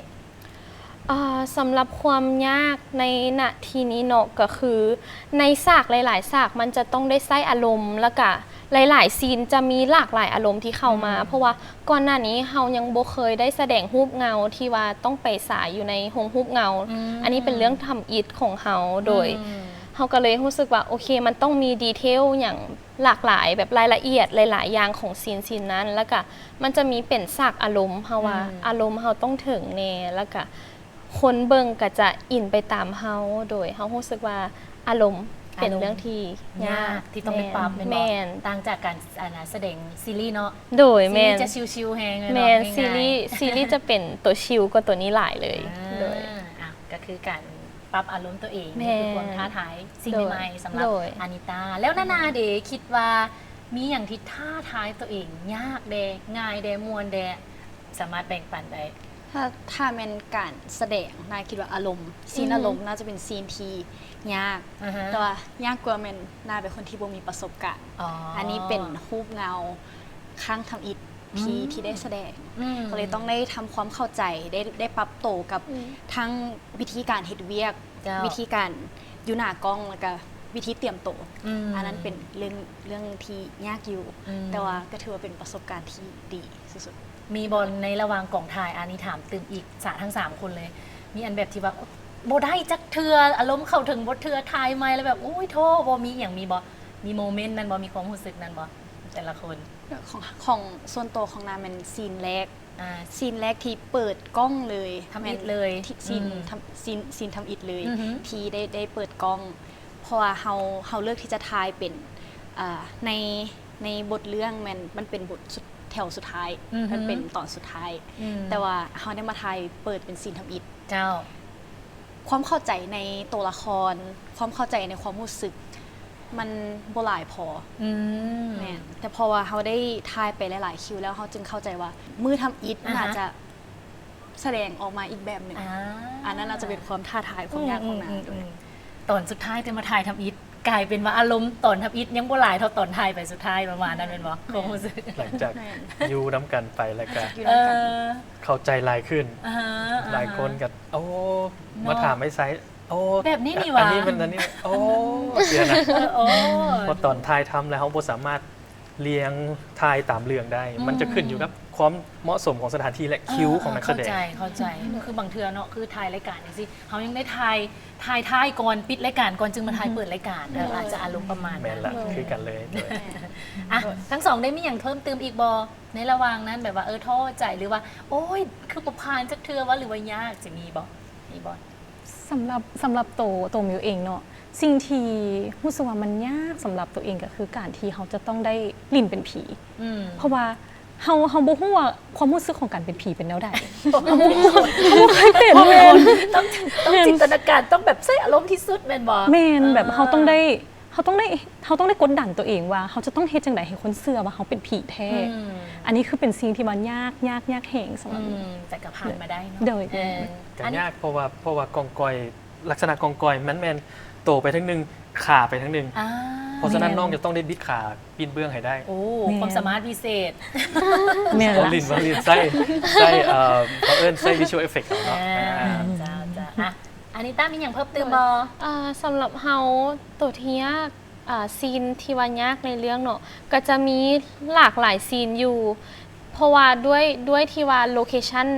ອ່າ ສຳລັບຄວາມຍາກໃນນະທີ່ນີ້ເນາະ ກໍຄືໃນສາກຫຼາຍໆສາກ ມັນຈະຕ້ອງໄດ້ໃຊ້ອາລົມ ແລ້ວກະຫຼາຍໆຊີນຈະມີຫຼາກຫຼາຍອາລົມທີ່ເຂົ້າມາ ອືມ ເພາະວ່າກ່ອນໜ້ານີ້ເຮົາຍັງບໍ່ເຄີຍໄດ້ສະແດງຮູບເງົາທີ່ວ່າຕ້ອງໄປສາຍຢູ່ໃນໂຮງຮູບເງົາ ອືມ ອັນນີ້ເປັນເລື່ອງທຳອິດຂອງເຮົາ ໂດຍ ອືມ ເຮົາກໍເລີຍຮູ້ສຶກວ່າ ໂອເຄ ມັນຕ້ອງມີດີເທລຫຍັງ ຫຼາກຫຼາຍ ແບບລາຍລະອຽດຫຼາຍໆຢ່າງຂອງຊີນຊີນນັ້ນ ແລ້ວກະມັນຈະມີເປັນສາກອາລົມ ເຮົາວ່າ ອືມ ອາລົມເຮົາຕ້ອງເຖິງແນ່ ແລ້ວກະຄົນເບິ່ງກະຈະອິນໄປຕາມເຮົາ ໂດຍເຮົາຮູ້ສຶກວ່າອາລົມເປັນເລື່ອງທີ່ຍາກ ຍາກທີ່ຕ້ອງໄດ້ປັບ ແມ່ນ ແມ່ນບໍ່? ແມ່ນ ຕ່າງຈາກການ ອັນນະ ສະແດງຊີຣີເນາະ ໂດຍ ຊີຣີ ແມ່ນ ຈະຊິວໆແຮງເລີຍເນາະ ແມ່ນ ງ່າຍໆ ຊີຣີ ຊີຣີຈະເປັນໂຕຊິວກວ່າໂຕນີ້ຫຼາຍເລີຍ ອ່າ ໂດຍ ອ່ະ ກໍຄືການ ປັບອາລົມຕົວເອງ ແມ່ນ ນີ້ຄືຄວາມທ້າທາຍສິ່ງ ໂດຍ ໃໝ່ໆສຳລັບ ໂດຍ ອານິຕາ. ແລ້ວນານາເດ ຄິດວ່າມີຫຍັງທີ່ທ້າທາຍຕົວເອງຍາກແດ່ ງ່າຍແດ່ ມ່ວນແດ່ ສາມາດແບ່ງປັນໄດ້? ຖ້າ ຖ້າແມ່ນການສະແດງ ນາຄິດວ່າອາລົມ ຊີນ ອືມ ອາລົມໜ້າຈະເປັນຊີນທີ່ຍາກ ອ່າຮະ ແຕ່ວ່າຍາກກວ່າແມ່ນນາເປັນຄົນທີ່ບໍ່ມີປະສົບການ ອໍ ອັນນີ້ເປັນຮູບເງົາຄັ້ງທຳອິດ ທີ່ ອືມ ທີ່ໄດ້ສະແດງ ອືມ ກໍເລີຍຕ້ອງໄດ້ທຳຄວາມເຂົ້າໃຈ ໄດ້ ໄດ້ປັບໂຕກັບ ອືມ ທັງວິທີການເຮັດວຽກ ເຈົ້າ ວິທີການຢູ່ໜ້າກ້ອງ ແລ້ວກະວິທີຕຽມໂຕ ອືມ ອັນນັ້ນເປັນເລື່ອງ ເລື່ອງທີ່ຍາກຢູ່ ອືມ ແຕ່ວ່າກໍຖືວ່າເປັນປະສົບການທີ່ດີສຸດໆ. ມີບໍ່ໃນລະຫວ່າງກອງຖ່າຍ ອັນນີ້ຖາມຕື່ມອີກ ສະ ທັງສາມຄົນເລີຍ ມີອັນແບບທີ່ວ່າ ບໍ່ໄດ້ຈັກເທື່ອ ອາລົມເຂົ້າເຖິງບໍ່ເທື່ອ ຖ່າຍໃໝ່ແລ້ວແບບ ໂອ້ຍ ທໍ້ບໍ່ ມີອີ່ຫຍັງ ມີບໍ່? ມີໂມເມັນນັ້ນບໍ່? ມີຄວາມຮູ້ສຶກນັ້ນບໍ່? ແຕ່ລະຄົນ ຂອງ ຂອງສ່ວນຕົວຂອງນາແມ່ນຊີນແລກ ອ່າ ຊີນແລກທີ່ເປີດກ້ອງເລີຍ ທຳອິດເລີຍ ແມ່ນ ຊີນ ອືມ ທຳ ຊີນ ຊີນທຳອິດເລີຍ ອືຮຶ ທີ່ໄດ້ ໄດ້ເປີດກ້ອງ ເພາະວ່າເຮົາ ເຮົາເລືອກທີ່ຈະຖ່າຍເປັນ ອ່າ ໃນ ໃນບົດເລື່ອງແມ່ນ ມັນເປັນບົດສຸດ ແຖວສຸດທ້າຍ ອືຮຶ ມັນເປັນຕອນສຸດທ້າຍ ອືມ ແຕ່ວ່າເຮົາໄດ້ມາຖ່າຍເປີດເປັນຊີນທຳອິດ ເຈົ້າ ຄວາມເຂົ້າໃຈໃນໂຕລະຄອນ ຄວາມເຂົ້າໃຈໃນຄວາມຮູ້ສຶກ ມັນບໍ່ຫຼາຍພໍ ອືມ ແມ່ນ ແຕ່ເພາະວ່າເຮົາໄດ້ຖ່າຍໄປຫຼາຍໆຄິວແລ້ວ ເຮົາຈຶ່ງເຂົ້າໃຈວ່າ ມື້ທຳອິດມັນອາດຈະສະແດງອອກມາອີກແບບໜຶ່ງ ອ່າ ອັນນັ້ນອາດຈະເປັນຄວາມທ້າທາຍ ຄວາມຍາກຂອງໜັງ ອືມ ໂດຍ ອືມ ຕອນສຸດທ້າຍຈະມາຖ່າຍທຳອິດ ກາຍເປັນວ່າອາລົມຕອນທຳອິດຍັງບໍ່ຫຼາຍເທົ່າຕອນຖ່າຍໄປສຸດທ້າຍ ປະມານນັ້ນແມ່ນບໍ່? ຄວາມຮູ້ສຶກ ຫຼັງຈາກ ແມ່ນ ຢູ່ນຳກັນໄປແລ້ວກະ ຢູ່ນຳກັນ ເອີ ເຂົ້າໃຈຫຼາຍຂຶ້ນ ອ່າຮະ ຫຼາຍຄົນກໍ ອ່າຮະ ໂອ້ ເນາະ ມາຖາມໄອ້ໄຊ ໂອ້ ແບບນີ້ນີ້ຫວາ ອັນນີ້ມັນ ອັນນີ້ ໂອ້ ເສຍນະ ເອີ ໂອ້ ເພາະຕອນຖ່າຍທຳແລ້ວເຮົາບໍ່ສາມາດລຽງຖ່າຍຕາມເລື່ອງໄດ້ ອືມ ມັນຈະຂຶ້ນຢູ່ກັບຄວາມເໝາະສົມຂອງສະຖານທີ່ ແລະ ຄິວຂອງນັກສະແດງ ເອີ ເອີ ເຂົ້າໃຈ ເຂົ້າໃຈ ຄືບາງເທື່ອເນາະ ຄືຖ່າຍລາຍການຈັ່ງຊີ້ ເຮົາຍັງໄດ້ຖ່າຍ ຖ່າຍ ຖ່າຍກ່ອນ ປິດລາຍການກ່ອນຈຶ່ງມາຖ່າຍ ອືມ ເປີດລາຍການ ເອີ ອາດຈະອາລົມປະມານນັ້ນ ແມ່ນລະ ຄືກັນເລີຍ ໂດຍ ອ່ະ ທັງສອງໄດ້ມີຫຍັງເພີ່ມຕື່ມອີກບໍ່ ໃນລະຫວ່າງນັ້ນ ແບບວ່າ ເອີ ທໍ້ໃຈ ຫຼືວ່າ ໂອ້ຍ ຄືບໍ່ຜ່ານຈັກເທື່ອວະ ຫຼືວ່າຍາກ ຊິມີບໍ່? ມີບໍ່? ສຳລັບ ສຳລັບໂຕ ໂຕມິວເອງເນາະ ສິ່ງທີ່ຮູ້ສຶກວ່າມັນຍາກສຳລັບໂຕເອງກໍຄືການທີ່ເຮົາຈະຕ້ອງໄດ້ຫຼິ້ນເປັນຜີ ອືມ ເພາະວ່າເຮົາ ເຮົາບໍ່ຮູ້ວ່າຄວາມຮູ້ສຶກຂອງການເປັນຜີເປັນແນວໃດ ເຮົາບໍ່ ເຮົາບໍ່ເຄີຍເປັນ ຕ້ອງ ຕ້ອງຈິນຕະນາການ ຕ້ອງແບບໃຊ້ອາລົມທີ່ສຸດແມ່ນບໍ່? ແມ່ນ ເອີ ແບບເຮົາຕ້ອງໄດ້ ເຮົາຕ້ອງໄດ້ ເຮົາຕ້ອງໄດ້ກົດດັນຕົວເອງວ່າເຮົາຈະຕ້ອງເຮັດຈັ່ງໃດໃຫ້ຄົນເຊື່ອວ່າເຮົາເປັນຜີແທ້ ອືມ ອັນນີ້ຄືເປັນສິ່ງທີ່ວ່າຍາກ ຍາກ ຍາກແຮງສຳລັບ ອືມ ແຕ່ກໍຜ່ານມາໄດ້ເນາະ ໂດຍ ເອີ ກໍຍາກ ເພາະວ່າ ເພາະວ່າກອງກອຍ ລັກສະນະກອງກອຍມັນແມ່ນໂຕໄປທາງໜຶ່ງ ຂາໄປທາງໜຶ່ງ ອາ ເພາະສະນັ້ນ ແມ່ນ ນ້ອງຈະຕ້ອງໄດ້ບິດຂາປີ້ນເບື້ອງໃຫ້ໄດ້ ໂອ້ ແມ່ນ ຄວາມສາມາດພິເສດ ແມ່ນ ເວົ້າຫຼິ້ນ ເວົ້າຫຼິ້ນ ໃຊ້ ໃຊ້ ເອີ ເຂົາເອີ້ນໃຊ້ visual effect ເນາະ ອາ ອາ ເຈົ້າ ເຈົ້າ ອາ ອານິຕາມີຫຍັງເພີ່ມຕື່ມບໍ່? ເອີ ສຳລັບເຮົາ ໂຕທີ່ຍາກ ອ່າ ຊີນທີ່ວ່າຍາກໃນເລື່ອງເນາະ ກໍຈະມີຫຼາກຫຼາຍຊີນຢູ່ ເພາະວ່າດ້ວຍ ດ້ວຍທີ່ວ່າໂລເຄຊັນ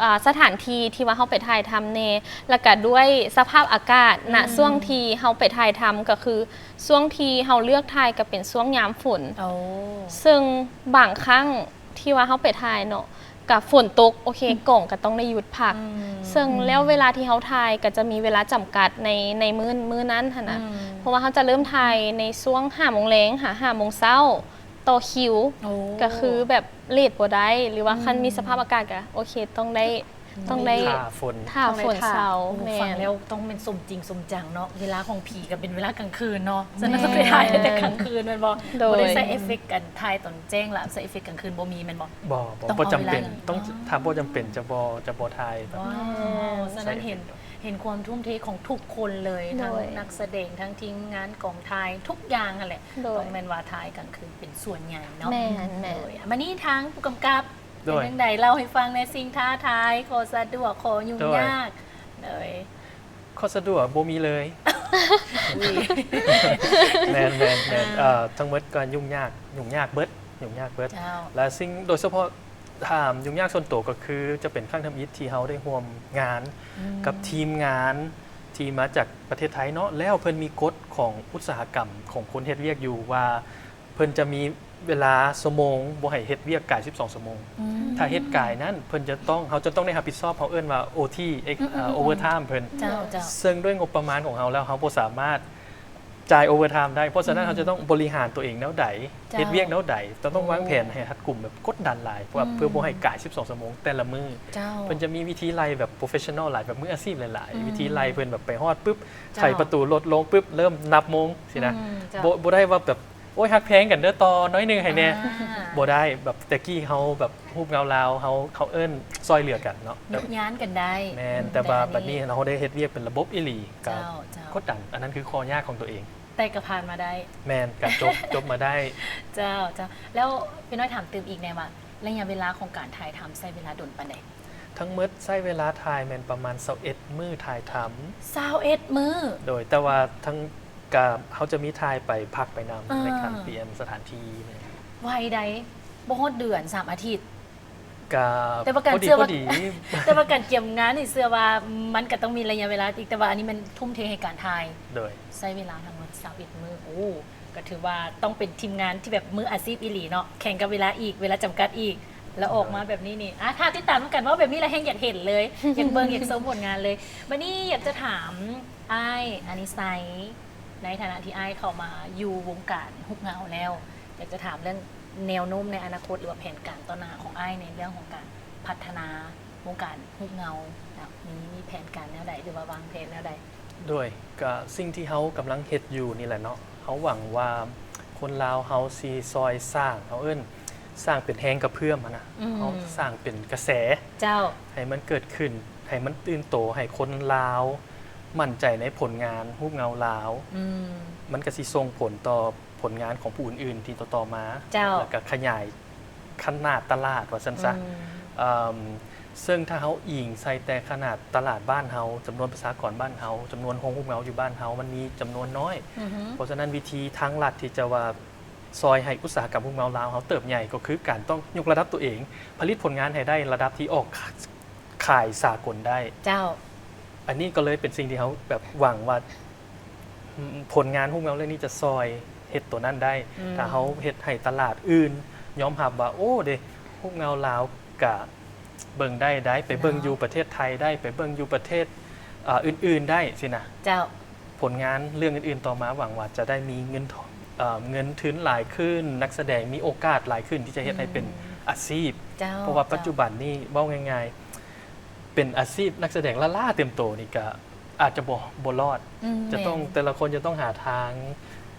ອ່າ ສະຖານທີ່ທີ່ວ່າເຮົາໄປຖ່າຍທຳແດ່ ແລ້ວກະດ້ວຍສະພາບອາກາດ ອືມ ນະຊ່ວງທີ່ເຮົາໄປຖ່າຍທຳ ກໍຄືຊ່ວງທີ່ເຮົາເລືອກຖ່າຍກໍເປັນຊ່ວງຍາມຝົນ ໂອ້ ເຊິ່ງບາງຄັ້ງທີ່ວ່າເຮົາໄປຖ່າຍເນາະ ກະຝົນຕົກ ໂອເຄ ອືມ ກ້ອງກໍຕ້ອງໄດ້ຢຸດພັກ ອືມ ເຊິ່ງແລ້ວເວລາທີ່ເຮົາຖ່າຍກໍຈະມີເວລາຈຳກັດໃນ ໃນມື້ ມື້ນັ້ນຫັ້ນນະ ອືມ ເພາະວ່າເຮົາຈະເລີ່ມຖ່າຍໃນຊ່ວງຫ້າໂມງແລງຫາຫ້າໂມງເຊົ້າ ຕໍ່ຄິວ ໂອ້ ກໍຄືແບບເລດບໍ່ໄດ້ ຫຼືວ່າ ອືມ ຄັນມີສະພາບອາກາດກໍໂອເຄ ຕ້ອງໄດ້ ອືມ ຕ້ອງໄດ້ຖ້າຝົນ ຖ້າຝົນເຊົາ ໂອ້ ແມ່ນ ຟັງແລ້ວຕ້ອງແມ່ນສົມຈິງສົມຈັງເນາະ ເວລາຂອງຜີກໍເປັນເວລາກາງຄືນເນາະ ສະນັ້ນ ແມ່ນ ຕ້ອງໄດ້ຖ່າຍແຕ່ກາງຄືນແມ່ນບໍ່? ໂດຍ ບໍ່ໄດ້ໃຊ້ເອັບເຟັກກັນຖ່າຍຕອນແຈ້ງລະ ໃຊ້ເອັບເຟັກກາງຄືນບໍ່ມີແມ່ນບໍ່? ບໍ່ ບໍ່ ບໍ່ຈຳເປັນ ຕ້ອງ ອໍ ຖ້າບໍ່ຈຳເປັນຈະບໍ່ ຈະບໍ່ຖ່າຍແບບ ວ້າວ ສະນັ້ນເຫັນ ເຫັນຄວາມທຸ່ມເທຂອງທຸກຄົນເລີຍ ໂດຍ ທັງນັກສະແດງ ທັງທີມງານກອງຖ່າຍ ທຸກຢ່າງຫັ້ນແຫຼະ ໂດຍ ຕ້ອງແມ່ນວ່າຖ່າຍກາງຄືນເປັນສ່ວນໃຫຍ່ເນາະ ແມ່ນໆ ໂດຍ ບາດນີ້ທາງຜູ້ກຳກັບ ໂດຍ ເປັນຈັ່ງໃດ ເລົ່າໃຫ້ຟັງແດ່ ສິ່ງທ້າທາຍ ຂໍ້ສະດວກ ຂໍ້ຫຍຸ້ງຍາກ ໂດຍ ຂໍ້ສະດວກບໍ່ມີເລີຍ ອຸ້ຍ ແມ່ນໆໆ ອ່າ ເອີ ທັງໝົດກໍຫຍຸ້ງຍາກ ຫຍຸ້ງຍາກເບິດ ຫຍຸ້ງຍາກເບິດ ເຈົ້າ ແລະ ສິ່ງ ໂດຍສະເພາະ ຖ້າຫຍຸ້ງຍາກສ່ວນໂຕກໍຄືຈະເປັນຄັ້ງທຳອິດທີ່ເຮົາໄດ້ຮ່ວມງານ ອືມ ກັບທີມງານທີ່ມາຈາກປະເທດໄທເນາະ ແລ້ວເພິ່ນມີກົດຂອງອຸດສາຫະກຳຂອງຄົນເຮັດວຽກຢູ່ວ່າ ເພິ່ນຈະມີເວລາຊົ່ວໂມງ ບໍ່ໃຫ້ເຮັດວຽກກາຍສິບສອງຊົ່ວໂມງ ອືມ ຖ້າເຮັດກາຍນັ້ນ ເພິ່ນຈະຕ້ອງ ເຮົາຈະຕ້ອງໄດ້ຮັບຜິດຊອບ ເຮົາເອີ້ນວ່າໂອທີ ເອັກ ອືມໆໆ ເອີ ໂອເວີທາມເພິ່ນ ເຈົ້າໆ ເຊິ່ງດ້ວຍງົບປະມານຂອງເຮົາແລ້ວ ເຮົາບໍ່ສາມາດ ຈ່າຍໂອເວີທາມໄດ້ ເພາະສະນັ້ນ ອືມ ເຮົາຈະຕ້ອງບໍລິຫານຕົວເອງແນວໃດ ເຈົ້າ ເຮັດວຽກແນວໃດ ຕ້ອງ ຕ້ອງວາງແຜນ ໂອ້ ໃຫ້ຮັດກຸມ ແບບກົດດັນຫຼາຍ ເພື່ອ ອືມ ເພື່ອບໍ່ໃຫ້ກາຍສິບສອງຊົ່ວໂມງແຕ່ລະມື້ ເຈົ້າ ເພິ່ນຈະມີວິທີໄລ່ແບບໂປຣເຟສຊັນນໍຫຼາຍ ແບບມືອາຊີບຫຼາຍໆ ອືມ ວິທີໄລ່ເພິ່ນແບບໄປຮອດປຶບ ເຈົ້າ ໄຂປະຕູລົດລົງປຶບ ເລີ່ມນັບໂມງຊີ້ນະ ອືມ ເຈົ້າ ບໍ່ ບໍ່ໄດ້ວ່າແບບ ໂອ້ຍ ຮັກແພງກັນເດີ ຕໍ່ໜ້ອຍໜຶ່ງໃຫ້ແດ່ ອ່າ ບໍ່ໄດ້ ແບບແຕ່ກີ້ເຮົາແບບ ຮູບເງົາລາວ ເຮົາ ເຂົາເອີ້ນຊ່ອຍເຫຼືອກັນເນາະ ແບບ ຍານກັນໄດ້ ແມ່ນ ອືມ ແຕ່ວ່າ ແຕ່ອັນນີ້ ບັດນີ້ເຮົາໄດ້ເຮັດວຽກເປັນລະບົບອີ່ຫຼີ ກໍ ເຈົ້າ ເຈົ້າ ກົດດັນ ອັນນັ້ນຄືຂໍ້ຍາກຂອງຕົວເອງ ແຕ່ກໍຜ່ານມາໄດ້ ແມ່ນ ກໍຈົບ ຈົບມາໄດ້ ເຈົ້າ ເຈົ້າ ແລ້ວເປັນນ້ອຍຖາມຕື່ມອີກແດ່ວ່າ ໄລຍະເວລາຂອງການຖ່າຍທຳໃຊ້ເວລາດົນປານໃດ? ທັງໝົດໃຊ້ເວລາຖ່າຍແມ່ນປະມານຊາວເອັດມື້ຖ່າຍທຳ ຊາວເອັດມື້ ໂດຍ ແຕ່ວ່າທັງ ກະ ເຮົາຈະມີຖ່າຍໄປພັກໄປນຳ ອ່າ ໃນການປ່ຽນສະຖານທີ່ ໄວໃດ ບໍ່ຮອດເດືອນ ສາມອາທິດ ກະ ແຕ່ວ່າການ ພໍດີ ເຊື່ອວ່າ ພໍດີ ແຕ່ວ່າການກຽມງານນີ້ ເຊື່ອວ່າມັນກະຕ້ອງມີໄລຍະເວລາອີກ ແຕ່ວ່າອັນນີ້ແມ່ນທຸ່ມເທໃຫ້ການຖ່າຍ ໂດຍ ໃຊ້ເວລາທັງໝົດຊາວເອັດມື້ ໂອ້ ກໍຖືວ່າຕ້ອງເປັນທີມງານທີ່ແບບມືອາຊີບອີ່ຫຼີເນາະ ແຂ່ງກັບເວລາອີກ ເວລາຈຳກັດອີກ ແລ້ວອອກມາແບບນີ້ນີ້ ອ່າ ຖ້າຕິດຕາມນຳກັນ ເວົ້າແບບນີ້ລະແຮ່ງຢາກເຫັນເລີຍ ຢາກເບິ່ງ ຢາກຊົມຜົນງານເລີຍ ບັດນີ້ຢາກຈະຖາມອ້າຍອານິໄຊ ໃນຖານະທີ່ອ້າຍເຂົ້າມາຢູ່ວົງການຮູບເງົາແລ້ວ ຢາກຈະຖາມເລື່ອງແນວໂນ້ມໃນອະນາຄົດ ຫຼືວ່າແຜນການຕໍ່ໜ້າຂອງອ້າຍ ໃນເລື່ອງຂອງການພັດທະນາວົງການຮູບເງົາ ແບບມີ ມີແຜນການແນວໃດ ຫຼືວ່າວາງແຜນແນວໃດ? ໂດຍ ກະສິ່ງທີ່ເຮົາກຳລັງເຮັດຢູ່ນີ້ແຫຼະເນາະ ເຮົາຫວັງວ່າຄົນລາວເຮົາຊິຊ່ອຍສ້າງ ເຮົາເອີ້ນສ້າງເປັນແຮງກະເພື່ອມຫັ້ນນະ ອືມ ເຮົາສ້າງເປັນກະແສ ເຈົ້າ ໃຫ້ມັນເກີດຂຶ້ນ ໃຫ້ມັນຕື່ນໂຕ ໃຫ້ຄົນລາວໝັ້ນໃຈໃນຜົນງານຮູບເງົາລາວ ອືມ ມັນກະຊິສົ່ງຜົນຕໍ່ ຜົນງານຂອງຜູ້ອື່ນໆທີ່ຕໍ່ໆມາ ເຈົ້າ ແລ້ວກະຂະຫຍາຍຂະໜາດຕະຫຼາດວ່າຊັ້ນຊະ ອືມ ເຊິ່ງຖ້າເຮົາອີງໃສ່ແຕ່ຂະໜາດຕະຫຼາດບ້ານເຮົາ ຈຳນວນປະຊາກອນບ້ານເຮົາ ຈຳນວນໂຮງຮູບເງົາຢູ່ບ້ານເຮົາ ມັນມີຈຳນວນນ້ອຍ ອືຮຶ ເພາະສະນັ້ນວິທີທາງລັດທີ່ຈະວ່າຊ່ອຍໃຫ້ອຸດສາຫະກຳຮູບເງົາລາວເຮົາເຕີບໃຫຍ່ ກໍຄືການຕ້ອງຍົກລະດັບຕົວເອງ ຜະລິດຜົນງານໃຫ້ໄດ້ລະດັບທີ່ອອກ ຂາຍສາກົນໄດ້ ເຈົ້າ ອັນນີ້ກໍເລີຍເປັນສິ່ງທີ່ເຮົາແບບຫວັງວ່າ ອືມ ຜົນງານຮູບເງົາເລື່ອງນີ້ຈະຊ່ອຍເຮັດໂຕນັ້ນໄດ້ ອືມ ຖ້າເຮົາເຮັດໃຫ້ຕະຫຼາດອື່ນຍອມຮັບວ່າ ໂອ້ເດ ຮູບເງົາລາວກະເບິ່ງໄດ້ໃດ໋ ໄປເບິ່ງຢູ່ປະເທດໄທໄດ້ ໄປເບິ່ງຢູ່ປະເທດ ເອີ່ ອື່ນໆໄດ້ຊີ້ນະ. ເຈົ້າ. ຜົນງານເລື່ອງອື່ນໆຕໍ່ມາ ຫວັງວ່າຈະໄດ້ມີເງິນ ເອີ່ ເງິນທຶນຫຼາຍຂຶ້ນ, ນັກສະແດງມີໂອກາດຫຼາຍຂຶ້ນທີ່ຈະເຮັດໃຫ້ເປັນ ອືມ ອາຊີບ. ເຈົ້າ. ເພາະວ່າ ເຈົ້າ ປັດຈຸບັນນີ້ເວົ້າງ່າຍໆ ເປັນອາຊີບນັກສະແດງລ້າໆເຕັມໂຕນີ້ກະອາດຈະບໍ່ ບໍ່ລອດ. ອືມ. ຈະຕ້ອງ ແມ່ນ ແຕ່ລະຄົນຈະຕ້ອງຫາທາງ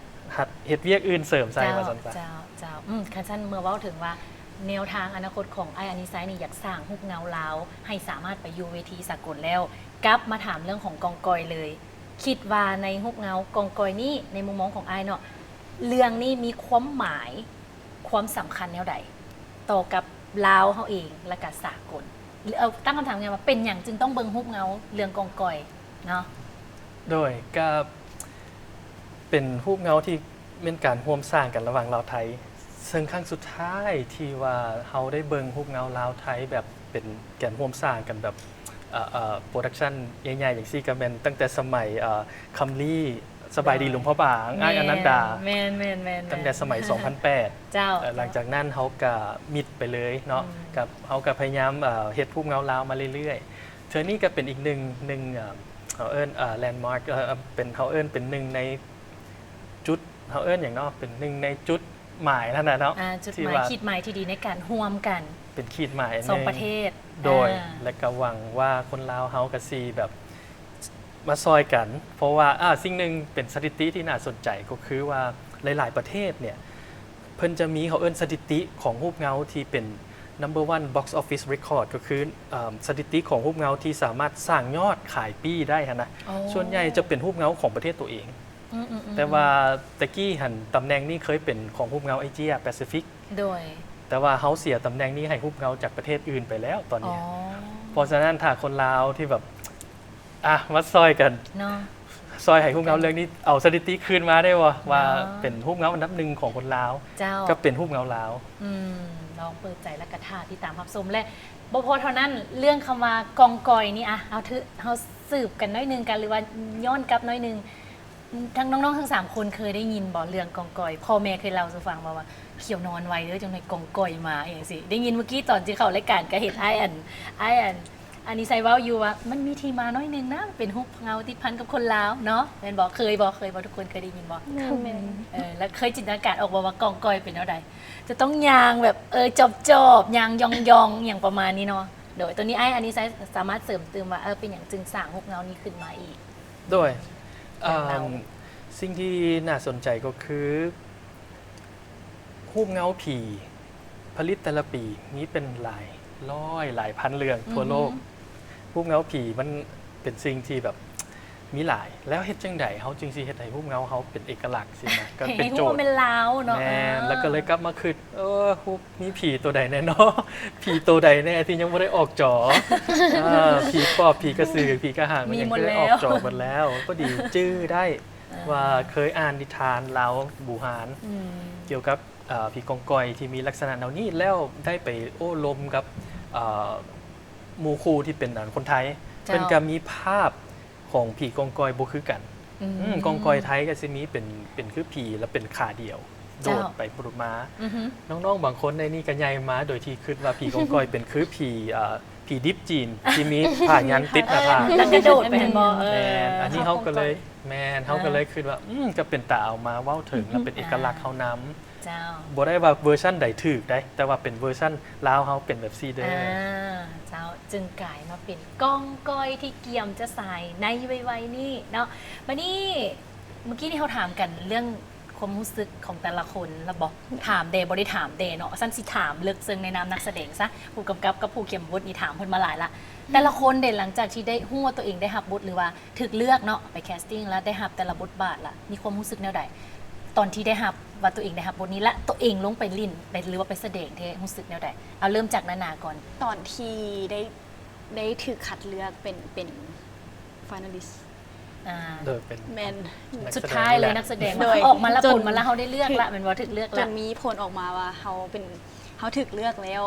ເຮັດວຽກອື່ນເສີມໃສ່ ເຈົ້າ ວ່າຊັ້ນຊະ. ເຈົ້າ ເຈົ້າ. ອືມ ຄັນຊັ້ນເມື່ອເວົ້າເຖິງວ່າແນວທາງອະນາຄົດຂອງອ້າຍອານິໄຊນີ້ ຢາກສ້າງຮູບເງົາລາວໃຫ້ສາມາດໄປຢູ່ເວທີສາກົນແລ້ວ, ກັບມາຖາມເລື່ອງຂອງກອງກອຍເລີຍ. ຄິດວ່າໃນຮູບເງົາກອງກອຍນີ້ ໃນມຸມມອງຂອງອ້າຍເນາະ ເລື່ອງນີ້ມີຄວາມໝາຍ ຄວາມສຳຄັນແນວໃດຕໍ່ກັບລາວເຮົາເອງ ແລະກະສາກົນ? ເອົາ ຕັ້ງຄຳຖາມງ່າຍວ່າ ເປັນຫຍັງຈຶ່ງຕ້ອງເບິ່ງຮູບເງົາເລື່ອງກອງກອຍເນາະ? ໂດຍ ກະເປັນຮູບເງົາທີ່ແມ່ນການຮ່ວມສ້າງກັນລະຫວ່າງລາວໄທ, ເຊິ່ງຄັ້ງສຸດທ້າຍທີ່ວ່າເຮົາໄດ້ເບິ່ງຮູບເງົາລາວໄທແບບເປັນການຮ່ວມສ້າງກັນແບບ ເອີ່ ເອີ່ ໂປຣດັກຊັນໃຫຍ່ໆ ຈັ່ງຊີ້ ກະແມ່ນຕັ້ງແຕ່ສະໄໝ ເອີ່ ຄຳລີ ສະບາຍດີ ເຈົ້າ ຫຼວງພະບາງ ອ້າຍອານັນດາ ແມ່ນ ແມ່ນ ແມ່ນ ແມ່ນ ຕັ້ງແຕ່ສະໄໝ ສອງພັນແປດ ເຈົ້າ ເອີ່ ຫຼັງຈາກນັ້ນເຮົາກະມິດໄປເລີຍເນາະ ອືມ ກັບ ເຮົາກະພະຍາຍາມ ເອີ່ ເຮັດຮູບເງົາລາວມາເລື້ອຍໆ. ເທື່ອນີ້ກະເປັນອີກໜຶ່ງ ໜຶ່ງ ເອີ່ ເຮົາເອີ້ນ ເອີ່ ແລນມາກ ເອີ່ ເອີ່ ເປັນ ເຮົາເອີ້ນເປັນໜຶ່ງໃນຈຸດ ເຮົາເອີ້ນຫຍັງເນາະ ເປັນໜຶ່ງໃນຈຸດໝາຍຫັ້ນນະເນາະ ອາ ຈຸດໝາຍ ທີ່ວ່າ ຂີດໝາຍທີ່ດີໃນການຮ່ວມກັນ ເປັນຂີດໝາຍ ສອງ ໃນ ປະເທດ ໂດຍ ອາ ແລະກະຫວັງວ່າຄົນລາວເຮົາກະຊິແບບມາຊ່ອຍກັນ ເພາະວ່າ ອາ ສິ່ງໜຶ່ງເປັນສະຖິຕິທີ່ໜ້າສົນໃຈ ກໍຄືວ່າຫຼາຍໆປະເທດເນີ້ຍ ເພິ່ນຈະມີ ເຮົາເອີ້ນສະຖິຕິຂອງຮູບເງົາທີ່ເປັນ number one box office record ກໍຄື ເອີ່ມ ສະຖິຕິຂອງຮູບເງົາທີ່ສາມາດສ້າງຍອດຂາຍປີ້ໄດ້ຫັ້ນນະ ໂອ້ ສ່ວນໃຫຍ່ຈະເປັນຮູບເງົາຂອງປະເທດໂຕເອງ. ອືມໆໆ ແຕ່ວ່າແຕ່ກີ້ຫັ້ນ ຕຳແໜ່ງນີ້ເຄີຍເປັນຂອງຮູບເງົາເອເຊຍແປຊີຟິກ ໂດຍ ແຕ່ວ່າເຮົາເສຍຕຳແໜ່ງນີ້ໃຫ້ຮູບເງົາຈາກປະເທດອື່ນໄປແລ້ວຕອນນີ້. ອໍ ເພາະສະນັ້ນ ຖ້າຄົນລາວທີ່ແບບ ອາ ມາຊ່ອຍກັນເນາະ ຊ່ອຍໃຫ້ຮູບເງົາເລື່ອງນີ້ເອົາສະຖິຕິຄືນມາໄດ້ບໍ່ ວ່າເປັນຮູບເງົາອັນດັບໜຶ່ງຂອງຄົນລາວ ເຈົ້າ ກັບເປັນຮູບເງົາລາວ. ອືມ ລອງເປີດໃຈ ແລ້ວກະຖ້າຕິດຕາມຮັບຊົມ ແລະ ບໍ່ພໍເທົ່ານັ້ນ ເລື່ອງຄຳວ່າກອງກອຍນີ້ ອະ ເຮົາຖື ເຮົາສືບກັນໜ້ອຍໜຶ່ງກັນ ຫຼືວ່າຍ້ອນກັບໜ້ອຍໜຶ່ງ ທັງນ້ອງໆທັງສາມຄົນເຄີຍໄດ້ຍິນບໍ່ເລື່ອງກອງກອຍ? ພໍ່ແມ່ເຄີຍເລົ່າສູ່ຟັງບໍ່ວ່າ ຂຽວນອນໄວເດີ ຈັ່ງໃດກອງກອຍມາ ອີ່ຫຍັງຊີ້. ໄດ້ຍິນມື້ກີ້ຕອນທີ່ເຂົ້າລາຍການກະເຫັນອ້າຍອັນ ອ້າຍອັນ ອານິໄຊເວົ້າຢູ່ວ່າ ມັນມີທີ່ມາໜ້ອຍໜຶ່ງນະ ເປັນຮູບເງົາຕິດພັນກັບຄົນລາວເນາະ ແມ່ນບໍ່? ເຄີຍບໍ່? ເຄີຍບໍ່? ທຸກຄົນເຄີຍໄດ້ຍິນບໍ່? ເຄີຍ. ເອີ ແລ້ວເຄີຍຈິນຕະນາການອອກບໍ່ວ່າກອງກອຍເປັນແນວໃດ? ຈະຕ້ອງຍ່າງແບບ ເອີ ຈອບໆ ຍ່າງຢ່ອງໆ ຫຍັງປະມານນີ້ເນາະ. ໂດຍ ໂຕນີ້ອ້າຍອານິໄຊສາມາດເສີມຕື່ມວ່າ ເອີ ເປັນຫຍັງຈຶ່ງສ້າງຮູບເງົານີ້ຂຶ້ນມາອີກ? ໂດຍ ເອີ ສິ່ງທີ່ໜ້າສົນໃຈກໍຄື ຮູບເງົາຜີຜະລິດແຕ່ລະປີມີເປັນຫຼາຍຮ້ອຍຫຼາຍພັນເລື່ອງທົ່ວໂລກ. ອືຮຶ. ຮູບເງົາຜີມັນເປັນສິ່ງທີ່ແບບມີຫຼາຍ ແລ້ວເຮັດຈັ່ງໃດເຮົາຈຶ່ງຊິເຮັດໃຫ້ຮູບເງົາເຮົາເປັນເອກະລັກຊີ້ນະ ກໍເປັນໂຈດ ໃຫ້ຮູ້ວ່າແມ່ນລາວເນາະ. ແມ່ນ. ເອີ ແລ້ວກໍເລີຍກັບມາຄິດ ເອີ ຮູບ ມີຜີໂຕໃດແນ່ນໍ? ຜີໂຕໃດແນ່ທີ່ຍັງບໍ່ໄດ້ອອກຈໍ? ເອີ ຜີປອບ ຜີກະສື ຜີກະຫັງ ມັນຍັງບໍ່ໄດ້ອອກຈໍໝົດແລ້ວ. ພໍດີຈື່ໄດ້ ອ່າ ວ່າເຄີຍອ່ານນິທານລາວບູຮານ ອືມ ກ່ຽວກັບ ເອີ ຜີກອງກອຍທີ່ມີລັກສະນະແນວນີ້ ແລ້ວໄດ້ໄປໂອ້ລົມກັບ ເອີ ໝູ່ຄູ່ທີ່ເປັນ ອັນ ຄົນໄທ. ເຈົ້າ. ເພິ່ນກະມີພາບຂອງຜີກອງກອຍບໍ່ຄືກັນ. ອືມ ອືມ ກອງກອຍໄທກະຊິມີເປັນ ເປັນຄືຜີ ແລ້ວເປັນຂາດຽວ ເຈົ້າ ໂດດໄປໂດດມາ. ອືຮຶ. ນ້ອງໆບາງຄົນໃນນີ້ກະໃຫຍ່ມາໂດຍທີ່ຄິດວ່າຜີກອງກອຍເປັນຄືຜີ ເອີ ຜີດິບຈີນ ທີ່ມີຜ້າຍັນຕິດໜ້າຜາກ ແລ້ວກະໂດດໄປຫັ້ນບໍ່? ເອີ ແມ່ນ. ອັນນີ້ເຮົາກະເລີຍ ແມ່ນ ເຮົາກະເລີຍຄິດວ່າ ອືມ ກະເປັນຕາເອົາມາເວົ້າເຖິງ ແລ້ວເປັນເອກະລັກເຮົານຳ. ເຈົ້າ. ບໍ່ໄດ້ວ່າເວີຊັນໃດຖືກໃດ ແຕ່ວ່າເປັນເວີຊັນລາວເຮົາເປັນແບບຊີ້ເດີ. ອ່າ ເຈົ້າ ຈຶ່ງກາຍມາເປັນກອງກອຍທີ່ກຽມຈະສາຍໃນໄວໆນີ້ເນາະ. ບາດນີ້ ເມື່ອກີ້ນີ້ເຮົາຖາມກັນເລື່ອງຄວາມຮູ້ສຶກຂອງແຕ່ລະຄົນແລ້ວບໍ? ຖາມແດ່ ບໍ່ໄດ້ຖາມແດ່ເນາະ. ຊັ້ນຊິຖາມເລິກເຊິ່ງໃນນາມນັກສະແດງຊະ ຜູ້ກຳກັບກັບຜູ້ຂຽນບົດນີ້ຖາມເພິ່ນມາຫຼາຍລະ. ແຕ່ລະຄົນເດ ຫຼັງຈາກທີ່ໄດ້ຮູ້ວ່າໂຕເອງໄດ້ຮັບບົດ ຫຼືວ່າ ຖືກເລືອກເນາະ ໄປແຄສຕິງ ແລ້ວໄດ້ຮັບແຕ່ລະບົດບາດລະ ມີຄວາມຮູ້ສຶກແນວໃດ ຕອນທີ່ໄດ້ຮັບວ່າໂຕເອງໄດ້ຮັບບົດນີ້ ແລະ ໂຕເອງລົງໄປຫຼິ້ນ ໄປ ຫຼືວ່າໄປສະແດງແທ້ ຮູ້ສຶກແນວໃດ? ເອົາເລີ່ມຈາກນານາກ່ອນ. ຕອນທີ່ໄດ້ ໄດ້ຖືກຄັດເລືອກເປັນ ເປັນ finalist ອ່າ ໂດຍ ເປັນ ແມ່ນ ສຸດທ້າຍເລີຍ ນັກສະແດງ ໂດຍ ອອກມາລະ ຜົນມາລະ ເຮົາໄດ້ເລືອກລະ ແມ່ນບໍ່? ຖືກເລືອກລະ ຈົນມີຜົນອອກມາວ່າເຮົາເປັນ ເຮົາຖືກເລືອກແລ້ວ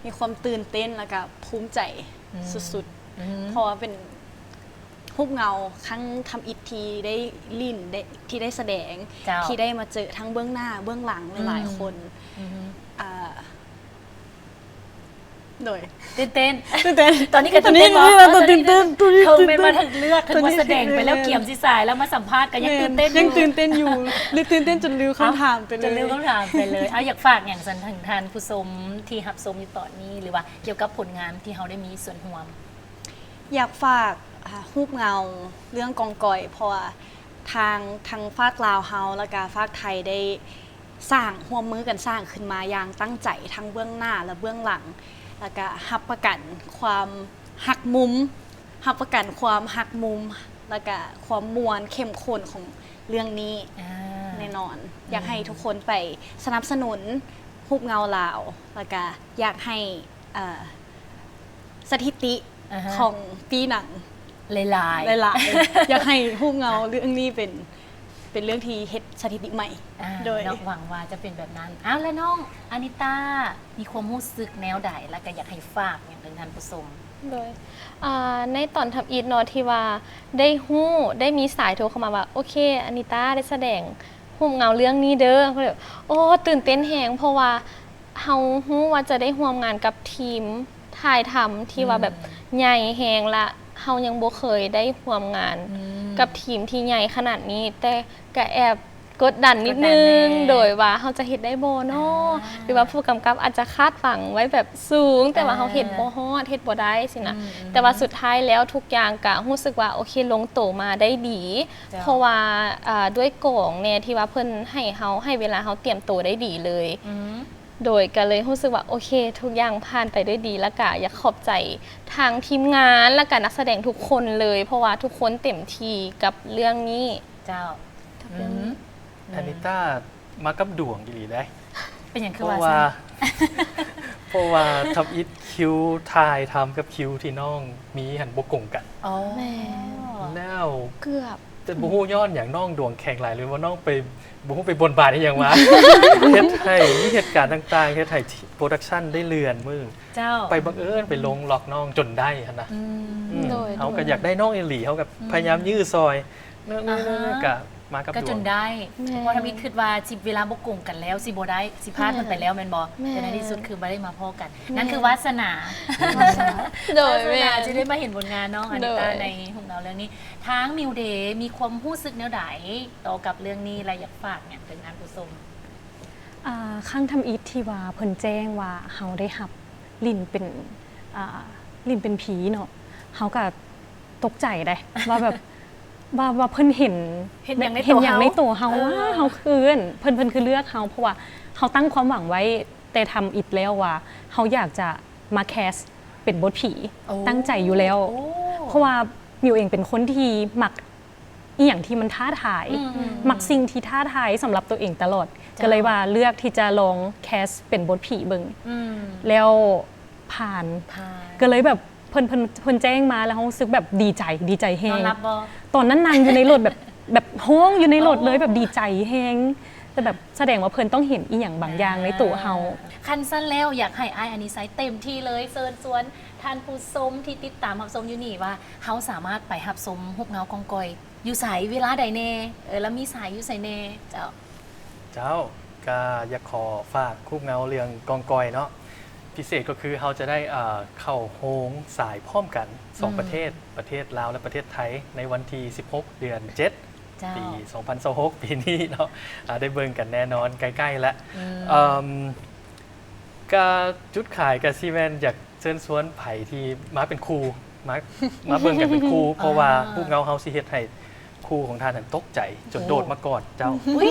ມີຄວາມຕື່ນເຕັ້ນ ແລ້ວກະພູມໃຈ ອືມ ສຸດໆ ອືມ ເພາະວ່າເປັນ ຮູບເງົາຄັ້ງທຳອິດທີ່ໄດ້ຫຼິ້ນ ໄດ້ ທີ່ໄດ້ສະແດງ ເຈົ້າ ທີ່ໄດ້ມາເຈີທັງເບື້ອງໜ້າເບື້ອງຫຼັງ ອືມ ຫຼາຍໆຄົນ ອືມ ອ່າ ໂດຍ ຕື່ນເຕັ້ນ ຕື່ນເຕັ້ນ ຕອນນີ້ກໍຕື່ນເຕັ້ນເນາະ ຕອນນີ້ຕື່ນເຕັ້ນ ເຖິງແມ່ນວ່າເຖິງເລືອກ ເຖິງວ່າສະແດງໄປແລ້ວ ກຽມຊິສາຍແລ້ວ ມາສຳພາດກໍຍັງຕື່ນເຕັ້ນຢູ່ ຍັງຕື່ນເຕັ້ນຢູ່ ຫຼືຕື່ນເຕັ້ນຈົນລືມຄຳຖາມໄປເລີຍ ຈົນລືມຄຳຖາມໄປເລີຍ. ເອົາ ຢາກຝາກຫຍັງຊັ້ນ ເຖິງທ່ານຜູ້ຊົມທີ່ຮັບຊົມຢູ່ຕອນນີ້ ຫຼືວ່າກ່ຽວກັບຜົນງານທີ່ເຮົາໄດ້ມີສ່ວນຮ່ວມ? ຢາກຝາກ ອ່າ ຮູບເງົາເລື່ອງກອງກອຍ ເພາະວ່າທາງ ທັງຟາກລາວເຮົາ ແລ້ວກະຟາກໄທໄດ້ ສ້າງ ຮ່ວມມືກັນສ້າງຂຶ້ນມາຢ່າງຕັ້ງໃຈ ທັງເບື້ອງໜ້າ ແລະ ເບື້ອງຫຼັງ ແລ້ວກະຮັບປະກັນຄວາມຫັກມຸມ ຮັບປະກັນຄວາມຫັກມຸມ ແລ້ວກະຄວາມມ່ວນເຂັ້ມຂຸ້ນຂອງເລື່ອງນີ້ ອາ ແນ່ນອນ ຢາກໃຫ້ ອືມ ທຸກຄົນໄປສະໜັບສະໜູນຮູບເງົາລາວ ແລ້ວກະຢາກໃຫ້ ເອີ ສະຖິຕິ ອາຮະ ຂອງປີ້ໜັງຫຼາຍໆ ຫຼາຍໆ ຢາກໃຫ້ຮູບເງົາເລື່ອງນີ້ເປັນ ເປັນເລື່ອງທີ່ເຮັດສະຖິຕິໃໝ່ ອາ ໂດຍ ເນາະ ຫວັງວ່າຈະເປັນແບບນັ້ນ. ອ້າວ ແລະ ນ້ອງອານິຕາ ມີຄວາມຮູ້ສຶກແນວໃດ ແລະ ກໍຢາກໃຫ້ຝາກຫຍັງເຖິງທ່ານຜູ້ຊົມ? ໂດຍ ອາ ໃນຕອນທຳອິດເນາະ ທີ່ວ່າໄດ້ຮູ້ ໄດ້ມີສາຍໂທເຂົ້າມາວ່າ ໂອເຄ ອານິຕາໄດ້ສະແດງຮູບເງົາເລື່ອງນີ້ເດີ ໂອ້ ຕື່ນເຕັ້ນແຮງ ເພາະວ່າ ເຮົາຮູ້ວ່າຈະໄດ້ຮ່ວມງານກັບທີມຖ່າຍທຳທີ່ວ່າແບບ ອືມ ໃຫຍ່ແຮງ ລະເຮົາຍັງບໍ່ເຄີຍໄດ້ຮ່ວມງານ ອືມ ກັບທີມທີ່ໃຫຍ່ຂະໜາດນີ້ ແຕ່ກະແອບກົດດັນນິດໜຶ່ງ ກົດດັນແດ່ ໂດຍວ່າເຮົາຈະເຮັດໄດ້ບໍ່ເນາະ ອາ ຫຼືວ່າຜູ້ກຳກັບອາດຈະຄາດຫວັງໄວ້ແບບສູງ ແຕ່ວ່າເຮົາເຮັດບໍ່ຮອດ ເຮັດບໍ່ໄດ້ຊີ້ນະ ອືມໆ ແຕ່ວ່າສຸດທ້າຍແລ້ວທຸກຢ່າງກະຮູ້ສຶກວ່າ ໂອເຄ ລົງໂຕມາໄດ້ດີ ເຈົ້າ ເພາະວ່າ ອາ ດ້ວຍກອງແດ່ທີ່ວ່າເພິ່ນໃຫ້ເຮົາ ໃຫ້ເວລາເຮົາຕຽມໂຕໄດ້ດີເລີຍ ອືມ ໂດຍກໍເລີຍຮູ້ສຶກວ່າ ໂອເຄ ທຸກຢ່າງຜ່ານໄປດ້ວຍດີ ແລ້ວກະຢາກຂອບໃຈທາງທີມງານ ແລ້ວກະນັກສະແດງທຸກຄົນເລີຍ ເພາະວ່າທຸກຄົນເຕັມທີ່ກັບເລື່ອງນີ້ ເຈົ້າ ອືມ ອານິຕາມາກັບດວງອີ່ຫຼີເດ້ ເປັນຫຍັງຄືວ່າຊັ້ນ? ເພາະວ່າ ເພາະວ່າທຳອິດຄິວຖ່າຍທຳກັບຄິວທີ່ນ້ອງມີຫັ້ນບໍ່ກົງກັນ ອໍ ແມ່ນ ແລ້ວເກືອບ ແຕ່ບໍ່ຮູ້ຍ້ອນຫຍັງ ອືມ ນ້ອງດວງແຂງຫຼາຍ ຫຼືວ່ານ້ອງໄປ ບໍ່ຮູ້ໄປບົນບານອີ່ຫຍັງມາ ເຮັດໃຫ້ມີເຫດການຕ່າງໆ ເຮັດໃຫ້ໂປຣດັກຊັນໄດ້ເລື່ອນມື້ ເຈົ້າ ໄປບັງເອີນໄປລົງລັອກນ້ອງຈົນໄດ້ຫັ້ນນະ ອືມ ອືມ ໂດຍ ເຮົາກໍຢາກໄດ້ນ້ອງອີ່ຫຼີ ເຮົາກໍ ອືມ ພະຍາຍາມຢື້ຊອຍ ເນາະ ອາຮະ ກໍມາກັບດວງ ກໍຈົນໄດ້ ແມ່ນ ເພາະທຳອິດຄິດວ່າຊິເວລາບໍ່ກົງກັນແລ້ວ ຊິບໍ່ໄດ້ ຊິພາດມັນໄປແລ້ວ ແມ່ນບໍ່? ແມ່ນ ແຕ່ໃນທີ່ສຸດຄືມາໄດ້ມາພໍ້ກັນ ແມ່ນ ນັ້ນຄືວາສະໜາ ໂດຍ ວາສະໜາ ແມ່ນ ທີ່ໄດ້ມາເຫັນຜົນງານນ້ອງອານິຕາ ໂດຍ ໃນຮູບເງົາເລື່ອງນີ້. ທາງມິວເດ ມີຄວາມຮູ້ສຶກແນວໃດຕໍ່ກັບເລື່ອງນີ້ ແລະ ຢາກຝາກຫຍັງເຖິງທ່ານຜູ້ຊົມ? ອາ ຄັ້ງທຳອິດທີ່ວ່າເພິ່ນແຈ້ງວ່າເຮົາໄດ້ຮັບຫຼິ້ນເປັນ ອາ ຫຼິ້ນເປັນຜີເນາະ ເຮົາກະຕົກໃຈເດ້ ວ່າແບບ ວ່າ ວ່າເພິ່ນເຫັນ ເຫັນຫຍັງໃນໂຕເຮົາ ເອີ ເຮົາຄື ເພິ່ນ ເພິ່ນຄືເລືອກເຮົາ ເພາະວ່າເຮົາຕັ້ງຄວາມຫວັງໄວ້ແຕ່ທຳອິດແລ້ວວ່າ ເຮົາຢາກຈະມາແຄສເປັນບົດຜີ ໂອ້ ຕັ້ງໃຈຢູ່ແລ້ວ ໂອ້ ເພາະວ່າມິວເອງເປັນຄົນທີ່ມັກ ອີ່ຫຍັງທີ່ມັນທ້າທາຍ ອືມໆໆ ມັກສິ່ງທີ່ທ້າທາຍສຳລັບຕົວເອງຕະຫຼອດ ເຈົ້າ ກໍເລີຍວ່າເລືອກທີ່ຈະລອງແຄສເປັນບົດຜີເບິ່ງ ອືມ ແລ້ວຜ່ານ ຜ່ານ ກໍເລີຍແບບເພິ່ນ ເພິ່ນ ເພິ່ນແຈ້ງມາ ແລ້ວເຮົາຮູ້ສຶກແບບດີໃຈ ດີໃຈແຮງ ນອນຫຼັບບໍ່? ຕອນນັ້ນນັ່ງຢູ່ໃນລົດແບບ ແບບຮ້ອງຢູ່ໃນລົດເລີຍ ອໍ ແບບດີໃຈແຮງ ແຕ່ແບບສະແດງວ່າເພິ່ນຕ້ອງເຫັນອີ່ຫຍັງບາງຢ່າງໃນໂຕເຮົາ ອ່າ ຄັນຊັ້ນແລ້ວ ຢາກໃຫ້ອ້າຍອານິໄຊເຕັມທີ່ເລີຍ ເຊີນຊວນທ່ານຜູ້ຊົມທີ່ຕິດຕາມຮັບຊົມຢູ່ນີ້ວ່າ ເຮົາສາມາດໄປຮັບຊົມຮູບເງົາກອງກອຍຢູ່ໃສ ເວລາໃດແດ່ ເອີ ແລ້ວມີສາຍຢູ່ໃສແດ່? ເຈົ້າ ເຈົ້າ ກະຢາກຂໍຝາກຮູບເງົາເລື່ອງກອງກອຍເນາະ ພິເສດກໍຄືເຮົາຈະໄດ້ ເອີ ເຂົ້າໂຮງສາຍພ້ອມກັນ ສອງ ອືມ ປະເທດ ປະເທດລາວ ແລະ ປະເທດໄທ ໃນວັນທີສິບຫົກ ເດືອນເຈັດ ເຈົ້າ ປີສອງພັນຊາວຫົກ ປີນີ້ເນາະ ອາ ໄດ້ເບິ່ງກັນແນ່ນອນ ໃກ້ໆ ແລ້ວ ອືມ ເອີ່ມ ກະຈຸດຂາຍກະຊິແມ່ນຢາກເຊີນຊວນໃຜທີ່ມາເປັນຄູ່ ມາ ມາເບິ່ງກັນເປັນຄູ່ ເພາະວ່າ ອ່າ ຮູບເງົາເຮົາຊິເຮັດໃຫ້ຄູ່ຂອງທ່ານນັ້ນຕົກໃຈຈົນໂດດມາກອດເຈົ້າ ອຸ້ຍ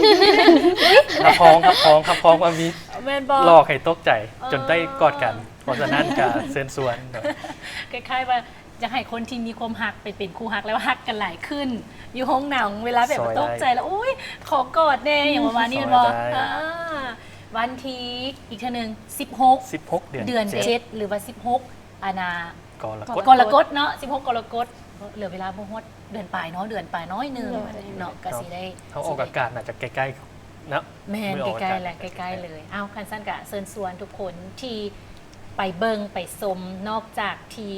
ຮັບຮອງ ຮັບຮອງ ຮັບຮອງວ່າມີ ແມ່ນບໍ່ ຫຼອກໃຫ້ຕົກໃຈ ເອີ ຈົນໄດ້ກອດກັນ ເພາະສະນັ້ນກະເຊີນຊວນ ຄ້າຍໆ ວ່າ ຢາກໃຫ້ຄົນທີ່ມີຄວາມຮັກໄປເປັນຄູ່ຮັກ ແລ້ວຮັກກັນຫຼາຍຂຶ້ນ ຢູ່ໂຮງໜັງ ເວລາແບບວ່າຕົກໃຈແລ້ວ ອຸ້ຍ ຂໍກອດແດ່ ຫຍັງປະມານນີ້ແມ່ນບໍ່? ອ່າ ວັນທີ ອີກເທື່ອໜຶ່ງ ສິບຫົກ ສິບຫົກ ເດືອນ ເດືອນເຈັດ ເຈັດ ຫຼືວ່າສິບຫົກ ອັນນ່າ ກໍລະກົດ ກໍລະກົດເນາະ ສິບຫົກ ກໍລະກົດ ເຫຼືອເວລາບໍ່ຮອດເດືອນປາຍເນາະ ເດືອນປາຍໜ້ອຍໜຶ່ງເນາະ ກໍຊິໄດ້ ເຮົາອອກອາກາດໜ້າຈະໃກ້ໆ ເນາະ ແມ່ນ ໃກ້ໆ ແລ້ວ ໃກ້ໆ ເລີຍ ເອົ້າ ຄັນຊັ້ນກະເຊີນຊວນທຸກຄົນທີ່ໄປເບິ່ງໄປຊົມ ນອກຈາກທີ່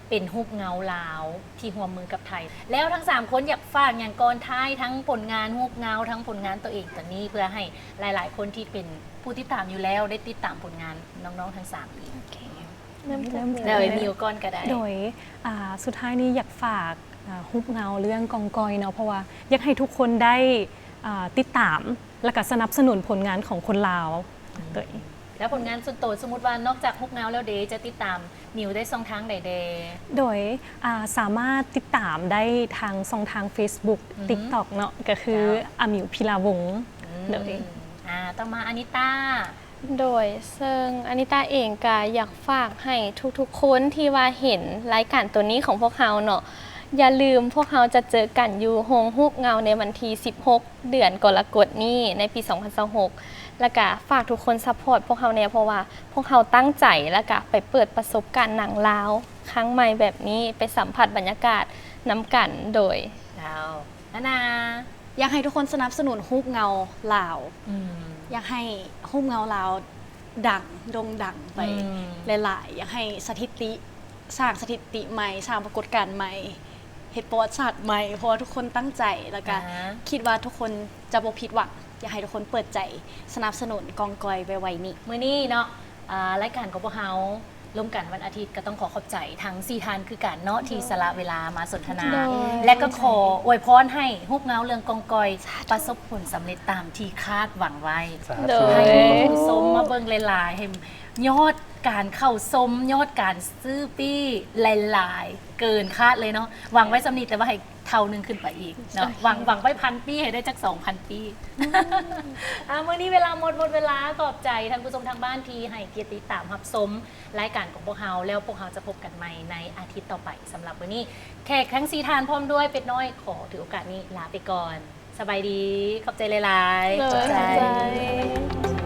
ເປັນຮູບເງົາລາວທີ່ຮ່ວມມືກັບໄທ ແລ້ວທັງສາມຄົນຢາກຝາກຫຍັງກ່ອນທ້າຍ ທັງຜົນງານຮູບເງົາ ທັງຜົນງານຕົວເອງຕອນນີ້ ເພື່ອໃຫ້ຫຼາຍໆຄົນທີ່ເປັນຜູ້ຕິດຕາມຢູ່ແລ້ວ ໄດ້ຕິດຕາມຜົນງານນ້ອງໆທັງສາມອີກ? ໂອເຄ ເລີ່ມຈາກ ໂດຍ ນິວກ່ອນກໍໄດ້ ໂດຍ ອ່າ ສຸດທ້າຍນີ້ຢາກຝາກ ອ່າ ຮູບເງົາເລື່ອງກອງກອຍເນາະ ເພາະວ່າຢາກໃຫ້ທຸກຄົນໄດ້ ອ່າ ຕິດຕາມ ແລ້ວກໍສະໜັບສະໜູນຜົນງານຂອງຄົນລາວ ໂດຍ ແລ້ວຜົນງານສ່ວນໂຕ ສົມມຸດວ່ານອກຈາກຮູບເງົາແລ້ວເດ ຈະຕິດຕາມນິວໄດ້ຊ່ອງທາງໃດແດ່? ໂດຍ ອ່າ ສາມາດຕິດຕາມໄດ້ທາງຊ່ອງທາງ Facebook ອືຮຶ TikTok ເນາະ ກໍຄື ເຈົ້າ ອາມິວ ພິລາວົງ ອືມ ໂດຍ ອ່າ ຕໍ່ມາ ອານິຕາ ໂດຍ ເຊິ່ງອານິຕາເອງກະຢາກຝາກໃຫ້ທຸກໆຄົນທີ່ວ່າເຫັນລາຍການໂຕນີ້ຂອງພວກເຮົາເນາະ ຢ່າລືມພວກເຮົາຈະເຈີກັນຢູ່ໂຮງຮູບເງົາໃນວັນທີສິບຫົກ ເດືອນກໍລະກົດນີ້ ໃນປີສອງພັນຊາວຫົກ ແລ້ວກະຝາກທຸກຄົນຊັບພອດພວກເຮົາແດ່ ເພາະວ່າພວກເຮົາຕັ້ງໃຈ ແລ້ວກະໄປເປີດປະສົບການໜັງລາວຄັ້ງໃໝ່ແບບນີ້ ໄປສຳຜັດບັນຍາກາດນຳກັນ ໂດຍ ເຈົ້າ ນານາ ຢາກໃຫ້ທຸກຄົນສະໜັບສະໜູນຮູບເງົາລາວ ອືມ ຢາກໃຫ້ຮູບເງົາລາວດັງ ໂດ່ງດັງໄປ ອືມ ຫຼາຍໆ ຢາກໃຫ້ສະຖິຕິ ສ້າງສະຖິຕິໃໝ່ ສ້າງປາກົດການໃໝ່ ເຮັດປະຫວັດສາດໃໝ່ ເພາະວ່າທຸກຄົນຕັ້ງໃຈ ແລ້ວກະ ອ່າ ຄິດວ່າທຸກຄົນຈະບໍ່ຜິດຫວັງ. ຢາກໃຫ້ທຸກຄົນເປີດໃຈສະໜັບສະໜູນກອງກອຍໄວໆນີ້. ມື້ນີ້ເນາະ ອ່າ ລາຍການຂອງພວກເຮົາ ລົມກັນວັນອາທິດ ກໍຕ້ອງຂໍຂອບໃຈທັງສີ່ທ່ານຄືກັນເນາະ ໂດຍ ທີ່ສະຫຼະເວລາມາສົນທະນາ ໂດຍ ແລະກໍຂໍອວຍພອນໃຫ້ຮູບເງົາເລື່ອງກອງກອຍ ສາທຸ ປະສົບຜົນສຳເລັດຕາມທີ່ຄາດຫວັງໄວ້ ສາທຸ ໂດຍ ໃຫ້ມີຜູ້ຊົມມາເບິ່ງຫຼາຍໆ ໃຫ້ຍອດການເຂົ້າຊົມ ຍອດການຊື້ປີ້ຫຼາຍໆ ເກີນຄາດເລີຍເນາະ ຫວັງໄວ້ສ່ຳນີ້ ແຕ່ວ່າໃຫ້ເທົ່າໜຶ່ງຂຶ້ນໄປອີກເນາະ ໂອເຄ ຫວັງ ຫວັງໄວ້ພັນປີ້ ໃຫ້ໄດ້ຈັກສອງພັນປີ້. ອ່າ ມື້ນີ້ເວລາໝົດ ໝົດເວລາ ຂອບໃຈທ່ານຜູ້ຊົມທາງບ້ານທີ່ໃຫ້ກຽດຕິດຕາມຮັບຊົມ ລາຍການຂອງພວກເຮົາ ແລ້ວພວກເຮົາຈະພົບກັນໃໝ່ໃນອາທິດຕໍ່ໄປ. ສຳລັບມື້ນີ້ ແຂກທັງສີ່ທ່ານພ້ອມດ້ວຍເປັດນ້ອຍ ຂໍຖືໂອກາດນີ້ລາໄປກ່ອນ. ສະບາຍດີ ຂອບໃຈຫຼາຍໆ. ໂດຍ ຂອບໃຈ ຂອບໃຈ.